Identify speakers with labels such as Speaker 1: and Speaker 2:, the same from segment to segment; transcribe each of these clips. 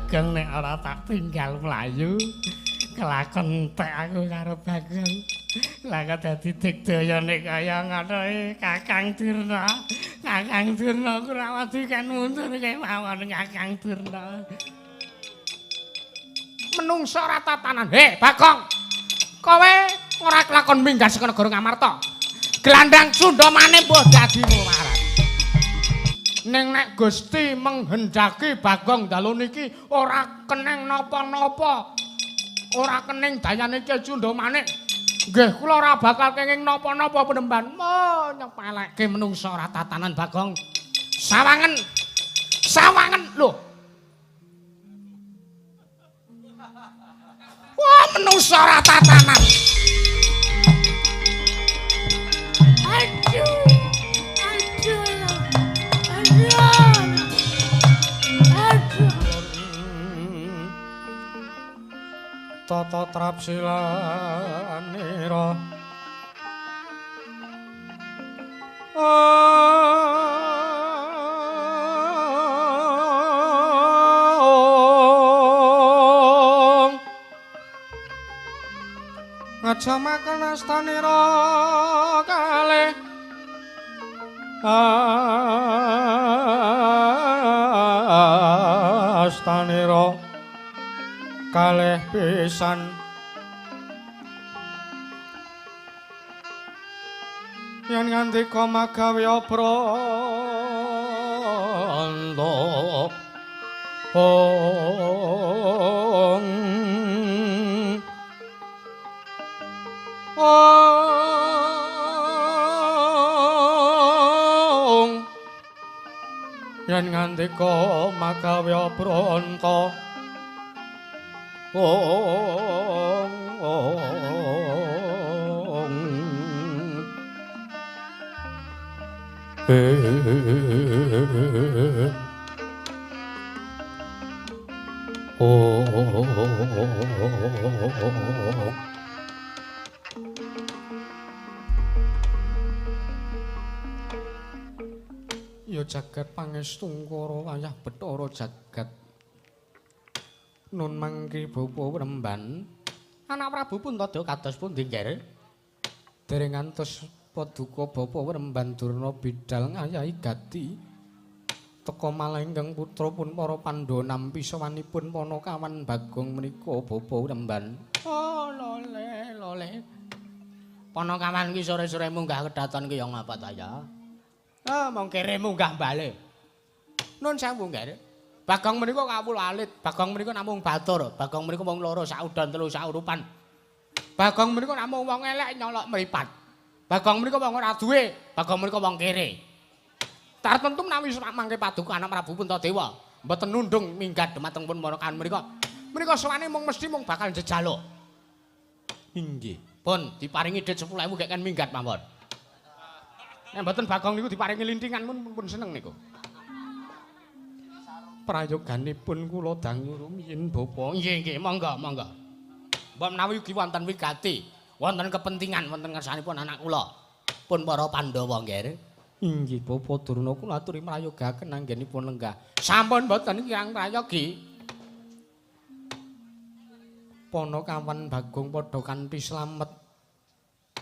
Speaker 1: Bagong nek ora tak tinggal mlayu. Kelakon entek aku karo Bagong. Lah kok dadi digdaya nek kaya ngono Kakang Durna. Kakang Durna ora wedi kan mundur kemawon Kakang Durna.
Speaker 2: Menungsa ora tatanan. He, Bagong. Kowe ora kelakon minggat saka negara Ngamarta. Gelandang Sunda maneh mbuh dadimu marat. Ning nek Gusti menghendaki Bagong dalu niki ora keneng napa-napa. Ora kening dayane Ki Sunda Manik. Nggih, kula ora bakal kenging napa-napa penemban. Mo nyepelekke menungsa ora tatanan Bagong. Sawangen. Sawangen lho. Wah, menungsa ora tatanan.
Speaker 1: Aduh. Aduh. Aduh. Aduh.
Speaker 2: Tata trapsilanira. Ong. Ngajamaken astanira kalih astanira kalih pisan yen ngandika magawe branda. Ong. Ong. Yen ngandika magawe branta. Ong. Ong. Oh. Ya jagat pangestungkara wayah Bathara jagat. Nun mangki bapa Wremban. Anak Prabu Puntada kados pundi, Ngger? Dereng ngantos paduka bapa Wremban Durna bidal ngayahi gati. Teka malah ingkang putra pun para Pandhawa nampi sowanipun Panakawan Bagong menika bapa Wremban. Oh, lole, lole. Panakawan ki sore-sore munggah kedaton ki ya ngapa ta ya? Ah, mong kere munggah bali. Nun sewu, Ngger. Bagong menika kawula alit, Bagong menika namung batur, Bagong menika wong loro saudon telu saurupan. Bagong menika namung wong elek nyolok mripat. Bagong menika wong ora duwe, Bagong menika wong kere. Tartentu menawi mangke paduka anak Prabu Puntadewa, mboten nundung minggat dhumateng pun Panakawan menika. Menika sowane mung mesti mung bakal njejaluk. Inggih. Pun diparingi dhit 10.000 gek kan minggat mawon. Nek mboten Bagong niku diparingi lintingan pun seneng niku. Prayoganipun kula dangu rumiyin bapa. Nggih, nggih, monggo, monggo. Mbok menawi ugi wonten wigati, wonten kepentingan wonten ngersanipun anak kula. Pun para Pandhawa, Ngger. Inggih bapa Durna kula aturi mrayogaken anggenipun lenggah. Sampun mboten kirang prayogi. Panakawan Bagong padha kanthi slamet.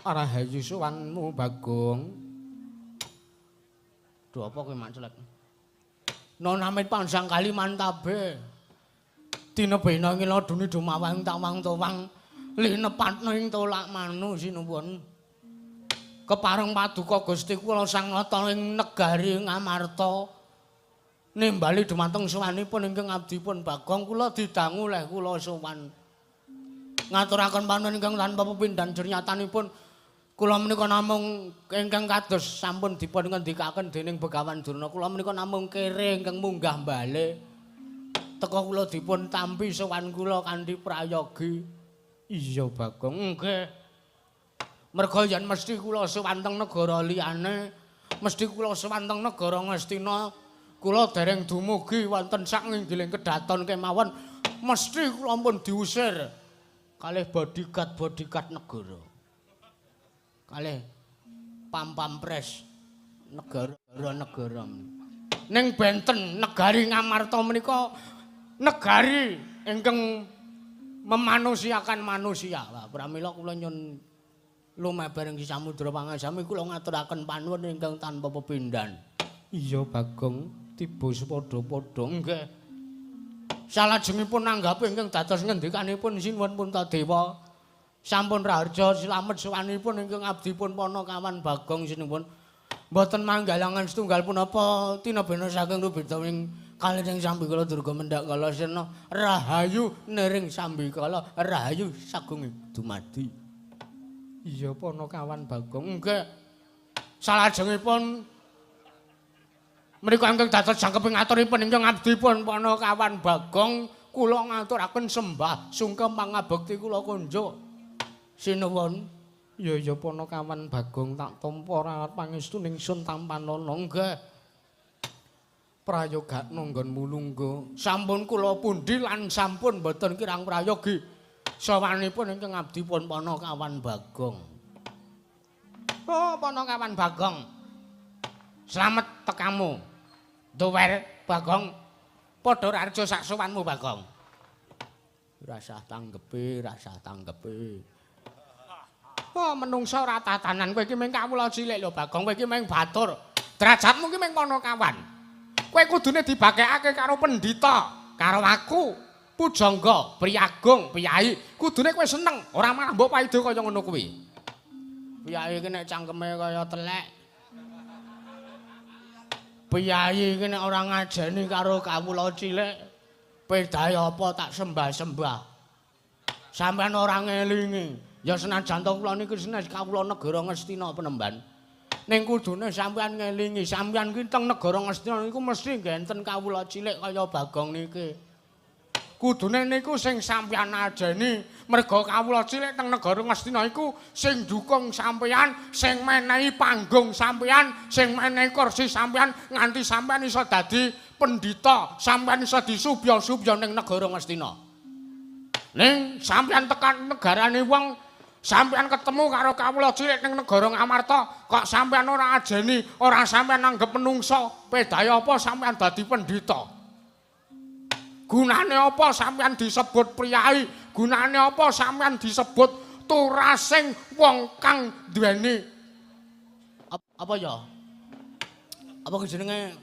Speaker 2: Rahayu sowanmu Bagong. Duh apa kowe manclek? Nonamit pansang kali mantabe. Tinebena ngila duni dumawang tawang towang linepatna ing tolak manu sinuwun. Kepareng paduka Gusti kula Sang Nata ing negari Ngamarta. Nimbali dumateng sowanipun ingkang abdipun Bagong kula didangu leh kula sowan. Ngaturaken panuwun ingkang tanpa pepindhan jernyatanipun kula menika namung ingkang kados sampun dipun ngendikaken dening Begawan Durna kula menika namung kere ingkang munggah bale. Teka kula dipun tampi sowan kula kanthi prayogi. Iya Bagong. Nggih. Merga yen mesti kula sowan teng negara liyane, mesti kula sowan teng negara Ngastina, kula dereng dumugi wonten sak nginggiling kedaton kemawon, mesti kula pun diusir kalih bodyguard-bodyguard negara. Kalih pam-pampres negara-negara. Ning benten negari Ngamarta menika Negari ingkang memanusiakan manusia. Wah, pramila kula nyun lumebar ing samudra pangasami kula ngaturaken panuwun ingkang tanpa pepindhan. Iya Bagong, tiba sepadha-padha. Nggih. Salajengipun nanggapi ingkang dados ngendikanipun Sinuwun Puntadewa sampun raharja slamet sowanipun ingkang abdipun Panakawan Bagong sinuwun. Mboten manggalangan setunggal punapa tinebena saking rubeda ing kaliring sambikala durga mendhak kala sena rahayu niring sambikala rahayu sagung dumadi. Iya Panakawan Bagong. Nggih. Salajengipun menika ingkang dados jangkeping aturipun ingkang abdipun Panakawan Bagong kula ngaturaken sembah sungkem pangabekti kula kunjuk. Sinuwun. Iya iya Panakawan Bagong tak tampa rawat pangestu ningsun tampanana. Nggih. Prayogakna nggonmu lungguh. Sampun kula pundi lan sampun mboten kirang prayogi sowanipun ingkang abdipun Panakawan Bagong. Oh Panakawan Bagong. Slamet tekamu. Duwer Bagong. Padha raharja sak sowanmu Bagong. Rasah tanggepi, rasah tanggepi. Oh menungsa ora tatanan kowe iki mung kawula cilik lho Bagong, kowe iki mung batur. Derajatmu iki mung Panakawan. Kowe kudune dibagekake karo pendhita, karo aku, pujangga, priyagung, piyai. Kudune kowe seneng, ora malah mbok paido kaya ngono kuwi. Piyai iki nek cangkeme kaya telek. Piyai iki nek ora ngajeni karo kawula cilik, pedahe apa tak sembah-sembah. Sampeyan ora ngelingi. Ya senajan to kula niki senes kawula negara Ngastina penemban. Ning kudune sampeyan ngelingi, sampeyan ki teng negara Ngastina niku mesti nggih enten kawula cilik kaya Bagong niki. Kudune niku sing sampeyan ajeni, merga kawula cilik teng negara Ngastina iku sing dukung sampeyan, sing menehi panggung sampeyan, sing menehi kursi sampeyan nganti sampeyan iso dadi pendhita, sampeyan iso disubya-subya ning negara Ngastina. Ning sampeyan tekan negarane wong, sampeyan ketemu karo kawula cilik ning negara Ngamarta, kok sampeyan ora ajeni, ora sampeyan anggep menungsa, pedahe apa sampeyan dadi pendhita? Gunane apa sampeyan disebut priyai? Gunane apa sampeyan disebut turasing wong kang duweni apa ya? Apa jenenge?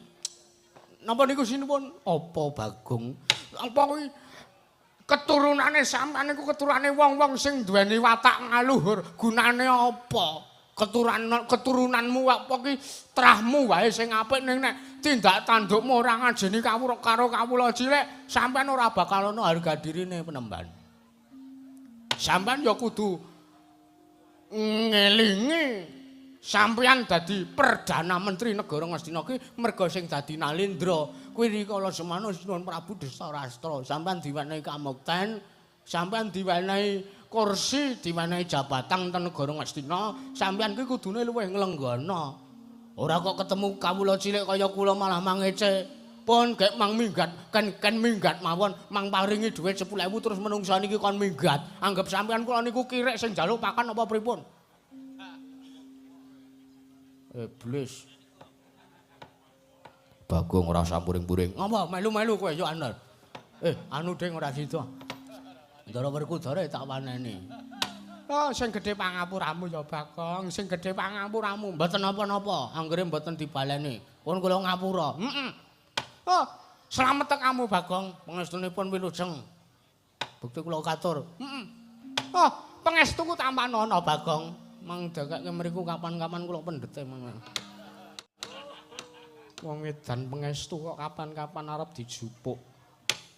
Speaker 2: Napa niku sinuwun? Apa Bagong? Apa kuwi keturunane sampeyan niku keturunane wong-wong sing duweni watak ngaluhur. Gunane apa? Keturunanmu apa ki trahmu wae sing apik ning nek tindak tandukmu ora ngajeni kawula karo kawula cilik, sampeyan ora bakal ana harga dirine penemban. Sampeyan ya kudu ngelingi sampeyan dadi Perdana Menteri Negara Ngastina ki merga sing dadi Nalendra kuwi rikala semana Sinuwun Prabu Destarastra. Sampeyan diwenehi kamukten, sampeyan diwenehi kursi, diwenehi jabatan teng negara Ngastina, sampeyan ki kudune luwih nglenggana. Ora kok ketemu kawula cilik kaya kula malah mangece. Pun gek mang minggat, ken minggat mawon, mang paringi dhuwit 10.000 terus menungsa niki kon minggat. Anggep sampeyan kula niku kirek sing njaluk pakan apa pripun? Iblis. Bagong ora sampuring-puring. Ngapa melu-melu kowe yo aner. Anu ding ora sida. Ndara Werkudara tak waneni. Oh, sing gedhe pangapuramu ya Bagong, sing gedhe pangapuramu. Mboten napa-napa, anggere mboten dibaleni. Pun kula ngapura. Heeh. Oh, slamet tekamu Bagong, pangestunipun wilujeng. Bukti kula katur. Heeh. Oh, pangestuku tampanana Bagong. Mang dagake mriku kapan-kapan kula pendhete mang. Wong edan pangestu kok kapan-kapan arep dijupuk.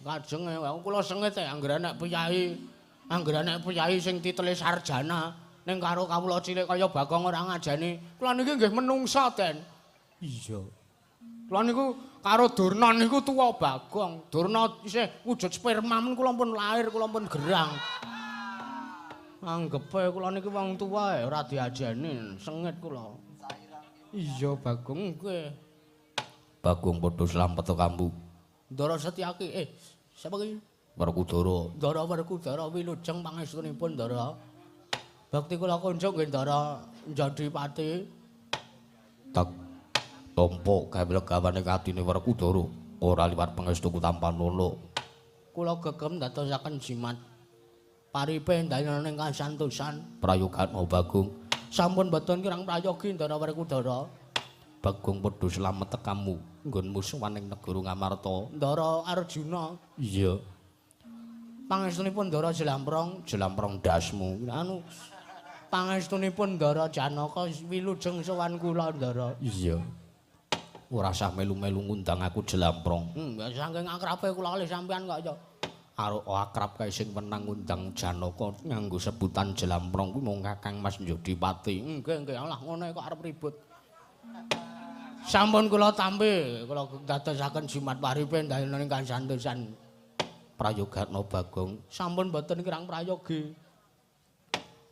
Speaker 2: Kajeng kula sengit anggere nek piyai, anggere nek piyai sing titele sarjana ning karo kawula cilik kaya Bagong ora ngajeni. Kula niki nggih menungsa, Den. Iya. Kula niku karo Durna niku tuwa Bagong. Durna isih wujud sperma men kula pun lahir, kula pun gerang. Anggepe kula niki wong tuwa ora diajeni, sengit kula. Iya Bagong nggih. Bagong padha slamet kambu. Ndara Setyaki, sapa ki? Werkudara. Ndara Werkudara wilujeng pangestunipun Ndara. Bakti kula kunjuk nggih Ndara njadi pati. Tak tampa gawe legawane atine Werkudara ora liwat pangestuku tampanana. Kula gegem dadosaken jimat. Paripe ndayana ing kasantosan. Prayogana Bagong. Sampun boten kirang prayogi Ndara Werkudara. Bagong padha slamet tekamu nggonmu sowan ing negara Ngamarta. Ndara Arjuna. Iya. Pangestunipun Ndara Jlamprong, Jlamprong ndasmu. Anu pangestunipun Ndara Janaka wilujeng sowan kula Ndara. Iya. Ora sah melu-melu ngundang aku Jlamprong. Saking akrabe kula kalih sampean kok ya. Arok akrab kae sing wenang ngundang Janaka nganggo sebutan Jlamprong kuwi mung Kakang Mas Njodipati. Nggih, nggih, alah ngono kok arep ribut. Sampun kula tampi, kula dadosaken jimat paripe ndayana ing kasantosan. Prayogana Bagong. Sampun boten kirang prayogi.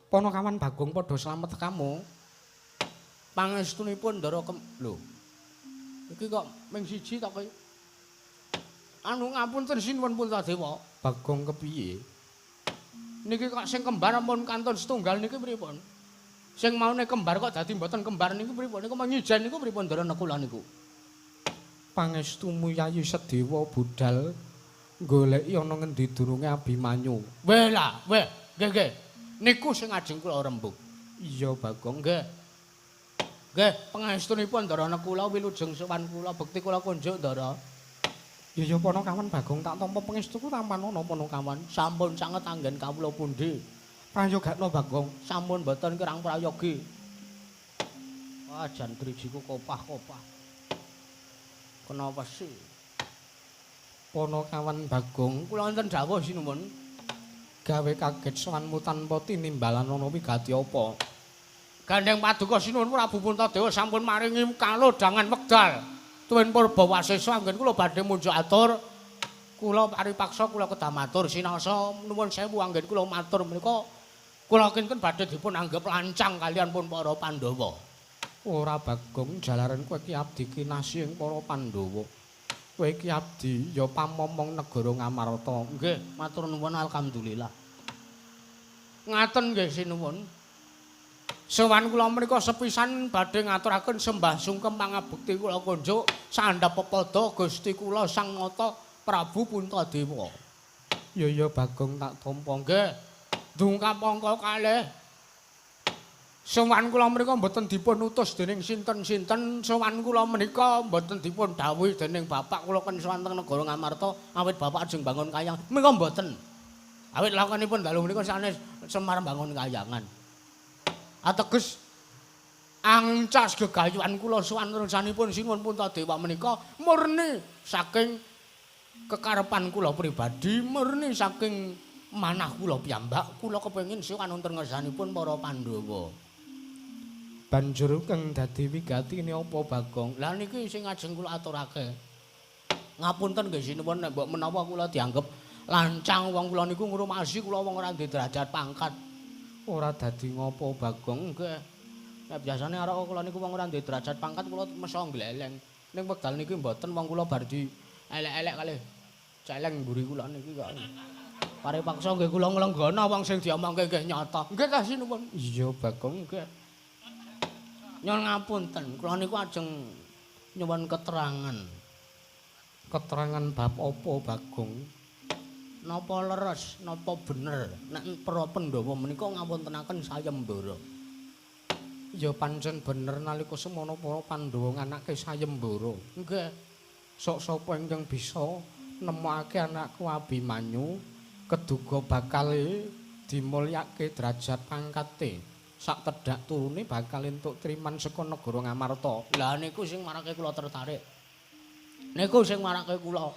Speaker 2: Panakawan Bagong padha slamet tekamu. Pangestunipun Ndara lho. Iki kok ming siji ta kowe? Anu ngapunten sinuwun Puntadewa. Bagong kepiye? Niki kok sing kembar ampun kantun setunggal niki pripun? Sing maune kembar kok dadi mboten kembar niku pripun? Niku menyijen niku pripun Ndara Nekula niku?
Speaker 1: Pangestumu Yayi Sedewa budal goleki ana ngendi durunge Abimanyu.
Speaker 2: Weh lah, weh, nggih nggih. Niku sing ajeng kula rembug.
Speaker 1: Iya Bagong.
Speaker 2: Nggih. Nggih, pangestunipun Ndara Nekula wilujeng sowan kula bekti kula kunjuk Ndara.
Speaker 1: Ya ya Panakawan Bagong tak tampa pangestuku tampan ana Panakawan.
Speaker 2: Sampun sanget anggen kawula pundi.
Speaker 1: Prayogakna Bagong.
Speaker 2: Sampun boten kirang prayogi. Wah, jan drijiku kopah-kopah. Kena wesi.
Speaker 1: Panakawan Bagong,
Speaker 2: kula wonten dawuh sinuwun.
Speaker 1: Gawe kaget sowanmu tanpa tinimbalan ana wigati apa?
Speaker 2: Gandeng paduka sinuwun Prabu Puntadewa sampun maringi kalodhangan wekdal. Tuwin purba wasesa anggen kula badhe munjuk atur. Kula paripaksa kula kedah matur sinasa nuwun sewu anggen kula matur menika kula kinten badhe dipun anggep lancang kalian pun para Pandhawa.
Speaker 1: Ora Bagong, jalaran kowe iki abdi kinasih ing para Pandhawa. Kowe iki abdi ya pamomong negara Ngamarta.
Speaker 2: Nggih, matur nuwun alhamdulillah. Ngaten nggih sinuwun. Sowan kula menika sepisan badhe ngaturaken sembah sungkem pangabekti kula kunjuk sandhap pepada Gusti kula Sang Nata Prabu Puntadewa.
Speaker 1: Ya ya Bagong tak tampa.
Speaker 2: Nggih. Dungkap angka kalih. Sowan kula menika mboten dipun utus dening sinten-sinten, sowan kula menika mboten dipun dhawuhi dening bapak kula ken sowan teng negara Ngamarta awit bapak ajeng bangun kayang. Menika mboten. Awit lakonipun dalu menika sanes Semar bangun kayangan. Ateges ancas gegayuhan kula sowan rencanipun Sinuwun Puntadewa menika murni saking kekarepan kula pribadi, murni saking manah kula piyambak, kula kepengin sowan wonten ngersanipun para Pandhawa.
Speaker 1: Banjur kang dadi wigatine apa Bagong?
Speaker 2: Lah niki sing ajeng kula aturake. Ngapunten nggih sinuwun nek mbok menawa kula dianggep lancang wong kula niku ngrumasi kula wong ora duwe derajat pangkat.
Speaker 1: Ora dadi ngopo Bagong?
Speaker 2: Nggih. Nek biasane arek kula niku wong ora duwe derajat pangkat kula meso gleleng. Ning wekdal niki mboten wong kula bar di elek-elek kalih celeng mburi kula niki kok. Paripaksa nggih kula nglenggana wong sing diomongke nggih nyata. Nggih ta sinuwun?
Speaker 1: Iya Bagong
Speaker 2: nggih. Nyuwun ngapunten, kula niku ajeng nyuwun keterangan.
Speaker 1: Keterangan bab apa Bagong?
Speaker 2: Napa leres, napa bener nek para Pandhawa menika ngawontenaken sayembara?
Speaker 1: Ya pancen bener nalika semono para Pandhawa nganake sayembara.
Speaker 2: Nggih.
Speaker 1: Sok sapa ingkang bisa nemokake anakku Abimanyu keduga bakale dimulyake derajat pangkate. Sak tedhak turune bakal entuk triman saka negara Ngamarta.
Speaker 2: Lah niku sing marake kula tertarik. Niku sing marake kula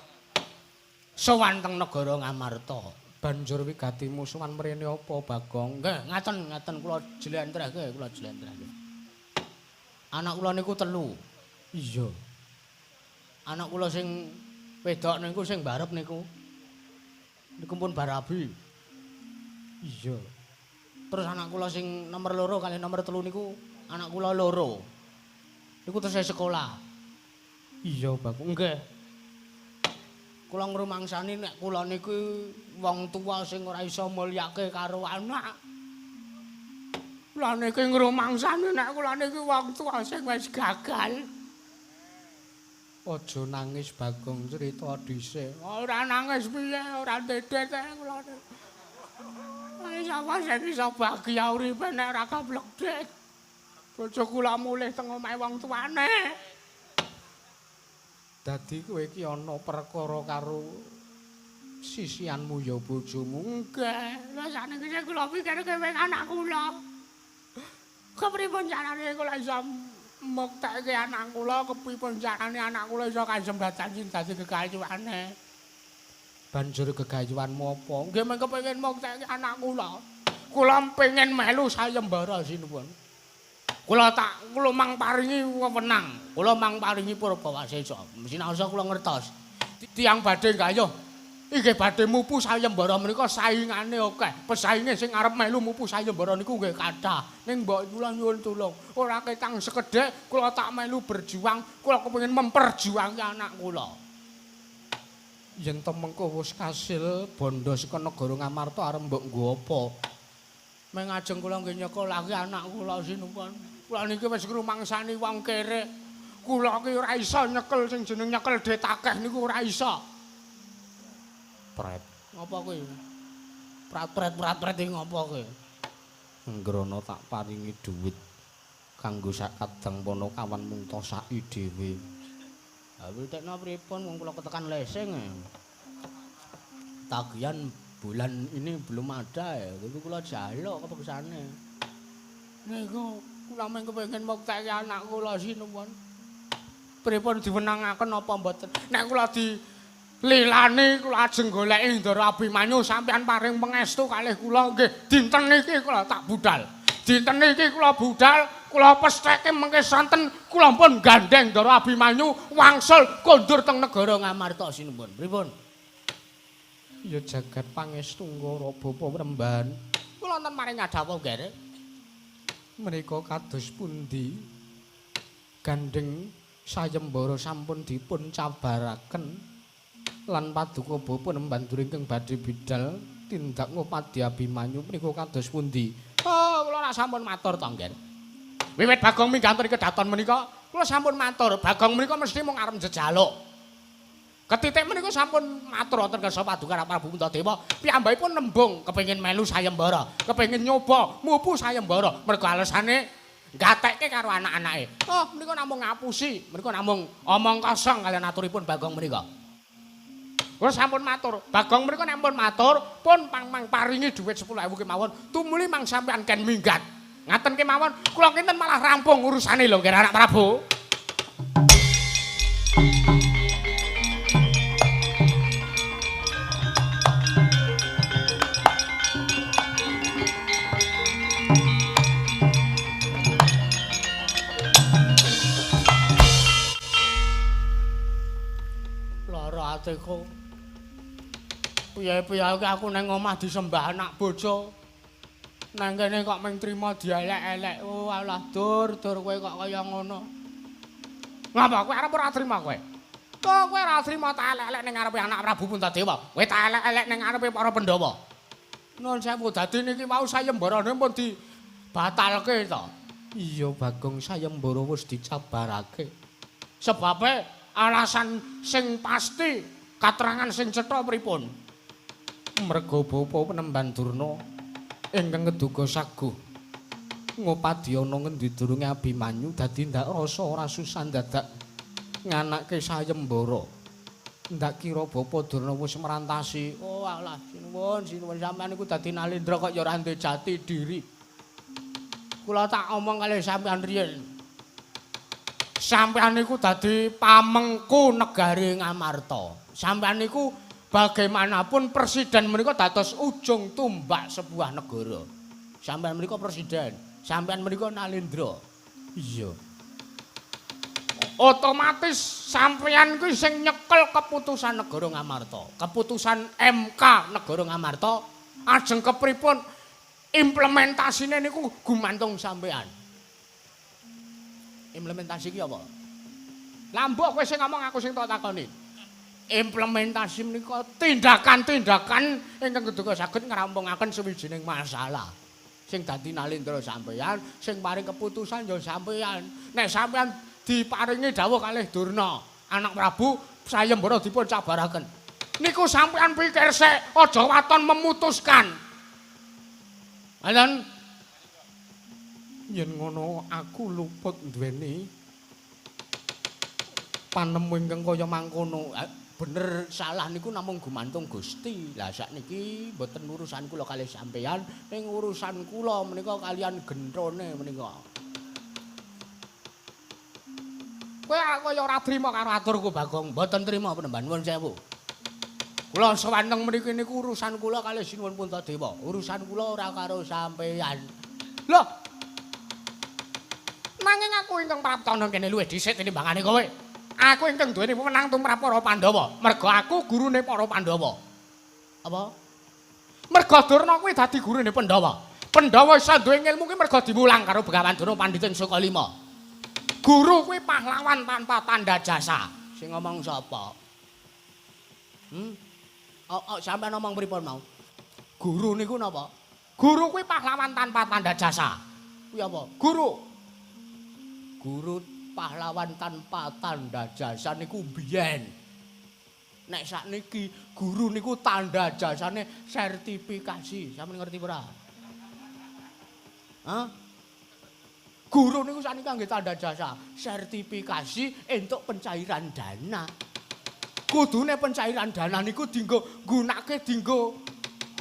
Speaker 2: sowan teng negara Ngamarta.
Speaker 1: Banjur wigatimu sowan mrene apa Bagong?
Speaker 2: Nggih, ngaten ngaten kula jlentrehke, kula jlentrehke. Anak kula niku telu.
Speaker 1: Iya.
Speaker 2: Anak kula sing wedok niku sing barep niku. Niku pun barabi.
Speaker 1: Iya.
Speaker 2: Terus anak kula sing nomor 2 kali nomor 3 niku anak kula loro. Niku tesih sekolah.
Speaker 1: Iya, Bagong.
Speaker 2: Nggih. Kula ngrumangsani nek kula niku wong tuwa sing ora iso mulyake karo anak. Kula niki ngrumangsani nek kula niki wong tuwa sing wis gagal. Aja nangis Bagong, crita dhisik. Ora nangis piye, ora dedet kula. Wis apa sing iso bahagia uripe nek ora gablek det. Bojo kula mulih teng omahe wong tuane. Dadi kowe iki ana perkara karo sisianmu ya bojomu? Nggih. Lah sakniki sing kula pikirke wing anak kula. Kepripun carane kula iso muktekke anak kula, kepripun carane anak kula iso kasembatan sing dadi gegayuhane. Banjur gegayuhanmu apa? Nggih mung kepengin muktekke anak kula. Kula pengin melu sayembara sinuwun. Kula tak kula mang paringi wewenang, kula mang paringi Purbawasesa. Sinaosa kula ngertos. Tiyang badhe gayuh inggih badhe mupu sayembara menika saingane akeh. Pesainge sing arep melu mupu sayembara niku nggih kathah. Ning mbok kula nyuwun tulung, ora ketang sekedhik kula tak melu berjuang, kula kepengin memperjuangke anak kula. Yen to mengko wis kasil bondo saka negara Ngamarta arep mbok nggo apa? Meng ajeng kula nggih nyekolahke anak kula sinuwun. Kula niki wis ngrumangsani wong kere. Kula ki ora iso nyekel sing jeneng nyekel det akeh niku ora iso. Pret. Ngopo kuwi? Prat-pret-prat-pret iki ngopo kuwi? Ngrono tak paringi dhuwit kanggo sak kadang ponokawan mung tosaki dhewe. Ha witekno pripun wong kula ketekan lesing. Tagihan bulan ini belum ada ya, kuwi kula jaluk kepeksane. Niku kula mung kepengin muktekke anak kula sinuwun. Pripun diwenangaken apa mboten? Nek kula di lilane kula ajeng goleki Ndara Abimanyu sampeyan paring pangestu kalih kula nggih dinten niki kula tak budal. Dinten niki kula budal, kula pestheke mengke sonten kula pun gandeng Ndara Abimanyu wangsul kondur teng negara Ngamarta sinuwun. Pripun? Ya jagat pangestu ngara bapa Premban. Kula wonten maring adawa nggih. Menika kados pundi? Gandeng sayembara sampun dipun cabaraken lan paduka bapa Nembandur ingkang badhe bidal tindak ngupadi Abimanyu menika kados pundi? Oh, kula sampun matur to, Ngger. Wiwit Bagong mingganten kedaton menika, kula sampun matur, Bagong menika mesti mung arep njejaluk. Ketitik menika sampun matur wonten kersa paduka Prabu Puntadewa, piyambakipun nembung kepengin melu sayembara, kepengin nyoba mupu sayembara, mergo alesane gatekke karo anak-anake. Oh, menika namung ngapusi, menika namung omong kosong kaliyan aturipun Bagong menika. Kula sampun matur, Bagong menika nek pun matur, pun pang-pang paringi dhuwit 10.000 kemawon, tumuli mang sampean ken minggat. Ngaten kemawon, kula kinten malah rampung urusane lho nggih anak Prabu. Lara atiku. Piye-piye aku nang omah disembah anak bojo. Nang kene kok mung trima dielek-elek. Oh alah dur, dur kowe kok kaya ngono. Ngapa kowe arep ora trima kowe? Kok kowe ora trima tak elek-elek ning ngarepe anak Prabu Puntadewa. Kowe tak elek-elek ning ngarepe para Pandhawa. Nuwun sewu dadi niki wau sayembarane pun dibatalke to. Iya Bagong, sayembara wis dicabarake. Sebabe alasan sing pasti, katerangan sing cetha pripun? Merga bapa Penemban Durna ingkang ngeduga saguh ngopadiyana ngendi durunge Abimanyu dadi ndak rasa ora susah dadak nganake sayembara. Ndak kira bapa Durna wis merantasi. Oh alah sinuwun, sinuwun sampean niku dadi Nalendra kok ya ora duwe jati diri. Kula tak omong kalih sampean riyin. Sampean niku dadi pamengku negari Ngamarta. Sampean niku bagaimanapun presiden menika dados ujung tombak sebuah negara. Sampean menika presiden, sampean menika Nalendra. Iya. Otomatis sampean kuwi sing nyekel keputusan negara Ngamarta. Keputusan MK negara Ngamarta ajeng kepripun implementasine niku gumantung sampean. Implementasi ki apa? Lah mbok kowe sing ngomong aku sing tak takoni. Implementasi menika tindakan-tindakan ingkang keduga saged ngrampungaken sawijining masalah. Sing dadi Nalendra sampeyan, sing paring keputusan ya sampeyan. Nek sampeyan diparingi dawuh kalih Durna, Anak Prabu sayembara dipun cabaraken. Niku sampean pikir sik, aja waton memutuskan. Ngoten. Yen ngono aku luput duweni panemu ingkang kaya mangkono. Bener salah niku namung gumantung Gusti. Lah sakniki mboten urusan kula kalih sampeyan, ning urusan kula menika kalian genthone menika. Kowe kaya ora trima karo aturku Bagong, mboten trima penemban nuwun sewu. Kula sowan teng mriki niku urusan kula kalih Sinuwun Puntadewa. Urusan kula ora karo sampeyan. Lho. Nanging aku ingkang praptana kene luwih dhisik tinimbangane kowe. Aku ingkang duweni wewenang tumrap para Pandhawa. Merga aku gurune para Pandhawa. Apa? Merga Durna kuwi dadi gurune Pandhawa. Pandhawa iso duwe ilmu kuwi merga diwulang karo Begawan Durna Pandhita Sukalima. Guru kuwi pahlawan tanpa tanda jasa. Sing ngomong sapa? Oh, sampeyan ngomong pripun mau? Guru niku napa? Guru kuwi pahlawan tanpa tanda jasa. Kuwi apa? Guru. Guru pahlawan tanpa tanda jasa niku biyen. Nek sakniki guru niku tanda jasane sertifikasi. Sampeyan ngerti ora? Hah? Guru niku sakniki kangge tanda jasa sertifikasi entuk pencairan dana. Kudune pencairan dana niku dienggo nggunakake dienggo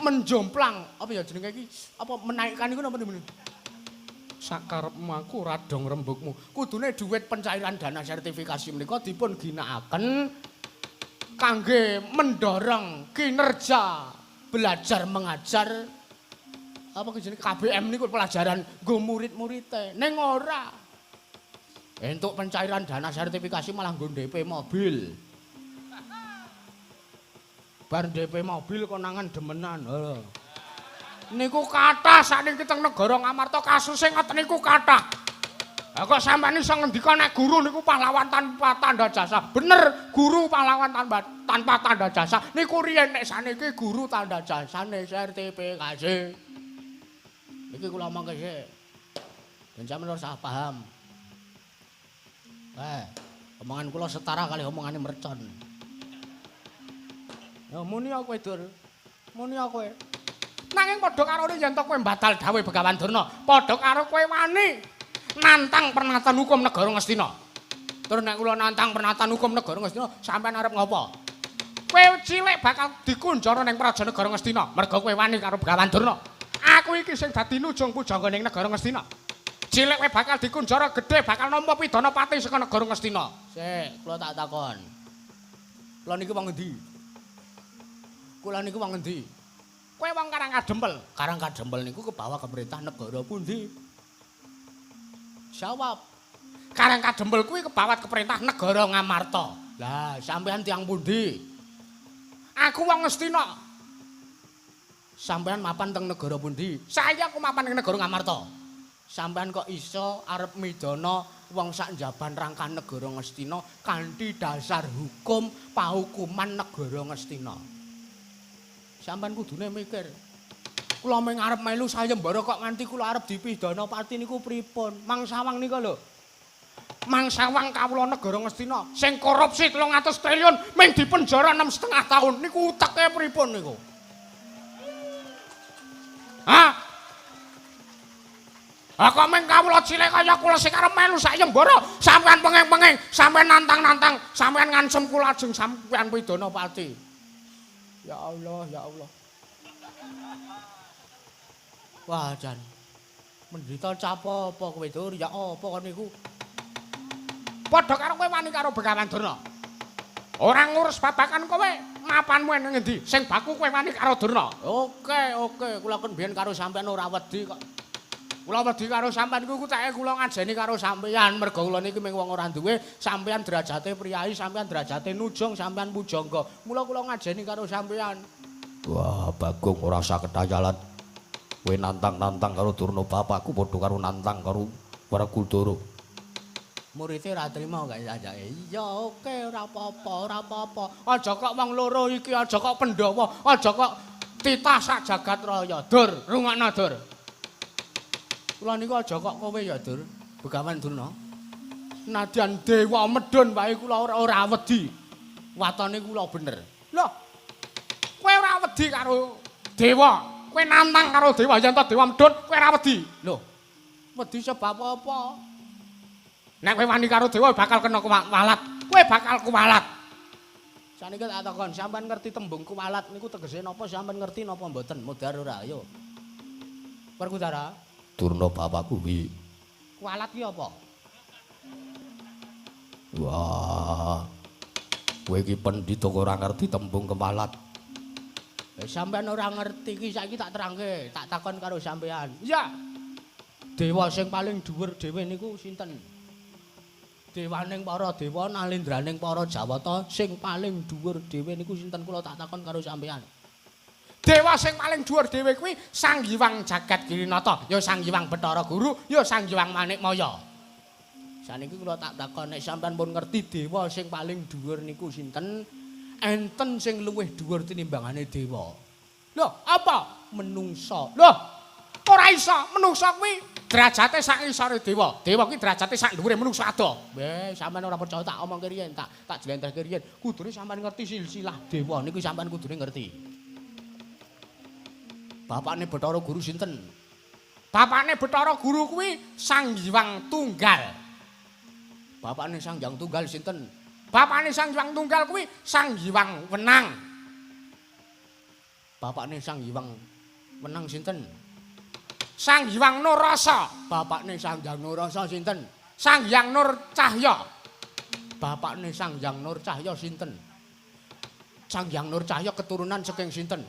Speaker 2: menjomplang apa ya jenenge iki? Apa menaikkan niku napa niku? Sakarepmu aku ora dong rembugmu. Kudune dhuwit pencairan dana sertifikasi menika dipun ginakaken kangge mendorong kinerja belajar mengajar apa jenenge KBM niku pelajaran nggo murid-murite. Ning ora. Entuk pencairan dana sertifikasi malah nggo DP mobil. Bar DP mobil konangan demenan. Lho. Niku kathah sakniki teng negara Ngamarta kasuse ngoten niku kathah. Lah kok sampeyan iso ngendika nek guru niku pahlawan tanpa tanda jasa. Bener, guru pahlawan tanpa tanda jasa. Niku riyen nek sakniki guru tanda jasane sertifikasi. Iki kula omongke sik. Ben sampeyan ora salah paham. Omongan kula setara kali omongane mercon. Ya muni kowe Dur. Muni kowe. Nanging padha karo yen to kowe mbatal dawuh Begawan Durna, padha karo kowe wani nantang pernatan hukum negara Ngastina. Terus nek kula nantang pernatan hukum negara Ngastina, sampean arep ngopo? Kowe cilik bakal dikunjara ning praja negara Ngastina, merga kowe wani karo Begawan Durna. Aku iki sing dadi nujung pujangga ning negara Ngastina. Cilik kowe bakal dikunjara, gedhe bakal nampa pidana pati saka negara Ngastina. Sik, kula tak takon. Kula niki wong endi? Kula niku wong endi? Kowe wong Karang Kadempel. Karang Kadempel niku kebawa pemerintah negara pundi? Jawab. Karang Kadempel kuwi kebawat pemerintah negara Ngamarta. Lah, sampean tiyang pundi? Aku wong Ngastina. Sampean mapan teng negara pundi? Saya aku mapan ing negara Ngamarta. Sampean kok iso arep midana wong sak njaban rangka negara Ngastina kanthi dasar hukum pahukuman negara Ngastina? Sampean kudune mikir. Kula mung arep melu sayembara kok nganti kula arep dipidana pati niku pripun? Mang Sawang nika lho. Mang Sawang kawula negara Ngastina sing korupsi 300 triliun mung dipenjara 6,5 tahun niku uteke pripun niku? Hah? Ah kok mung kawula cilik kaya kula sing arep melu sayembara, sampean penging-penging, sampean nantang-nantang, sampean ngancem kula ajeng sampean pidana pati. Ya Allah, ya Allah. Wah, jan. Mendita capa apa kowe, Dur? Ya apa kon niku? Padha karo kowe wani karo Begawan Durna. Ora ngurus babakan kowe, mapanmu ning ngendi? Sing baku kowe wani karo Durna. Oke, oke, kula kon biyen karo sampean ora wedi kok. Kula wedi karo sampean iku kutake kula ngajeni karo sampean, merga kula niki mung wong ora duwe, sampean derajate priyayi, sampean derajate nujung, sampean pujangga. Mula kula ngajeni karo sampean.
Speaker 3: Wah, Bagong ora usah ketayalan. Kowe nantang-nantang karo Durna bapakku padha karo nantang karo Werkudara.
Speaker 2: Murite ora trima gak sajake. Iya, oke, ora apa-apa, ora apa-apa. Aja kok wong loro iki, aja kok Pandhawa, aja kok titah sak jagat raya. Dur, rungokno, Dur. Kula niku aja kok kowe ya, Dur. Begawan Durna. Nadyan dewa medhun wae kula ora wedi. Watone kula bener.
Speaker 1: Lho. Kowe ora wedi karo dewa. Kowe nantang karo dewa yen to dewa medhun, kowe ora wedi.
Speaker 2: Lho. Wedi sebab apa?
Speaker 1: Nek kowe wani karo dewa bakal kena kuwalat. Kowe bakal kuwalat.
Speaker 2: Saniki tak takon, sampean ngerti tembung kuwalat niku tegese napa? Sampean ngerti napa mboten? Mudhar ora? Ayo. Werkudara.
Speaker 3: Durna bapakku kuwi.
Speaker 2: Kuwalat ki apa?
Speaker 3: Wah. Kowe iki pendhita kok ora ngerti tembung kewalat.
Speaker 2: Sampean ora ngerti iki saiki tak terangke, tak takon karo sampean. Iya. Dewa sing paling dhuwur dhewe niku sinten? Dewaning para dewa, nalendraning para Jawata sing paling dhuwur dhewe niku sinten? Kula tak takon karo sampean.
Speaker 1: Dewa sing paling dhuwur dhewe kuwi Sang Hyang Jagat Girinata, ya Sang Hyang Bathara Guru, ya Sang Hyang Manikmaya.
Speaker 2: Saniki kula tak takon, nek sampean pun ngerti dewa sing paling dhuwur niku sinten? Enten sing luwih dhuwur tinimbangane dewa.
Speaker 1: Lho, apa?
Speaker 2: Menungsa.
Speaker 1: Lho, ora iso, menungsa kuwi derajate sak ngisore dewa. Dewa kuwi derajate sak dhuwure menungsa ado.
Speaker 2: Weh, sampean ora percaya tak omongke riyen, tak jlentrehke riyen. Kudune sampean ngerti silsilah dewa niku sampean kudune ngerti. Bapakne Bathara Guru sinten?
Speaker 1: Bapakne Bathara Guru kuwi Sang Hyang Tunggal.
Speaker 2: Bapakne Sang Hyang Tunggal sinten?
Speaker 1: Bapakne Sang Hyang Tunggal kuwi Sang Hyang Wenang.
Speaker 2: Bapakne Sang Hyang Wenang sinten?
Speaker 1: Sang Hyang Nurrasa.
Speaker 2: Bapakne Sang Hyang Nurrasa sinten?
Speaker 1: Sang Hyang Nur Cahya.
Speaker 2: Bapakne Sang Hyang Nur Cahya sinten? Sang Hyang Nur Cahya keturunan saking sinten?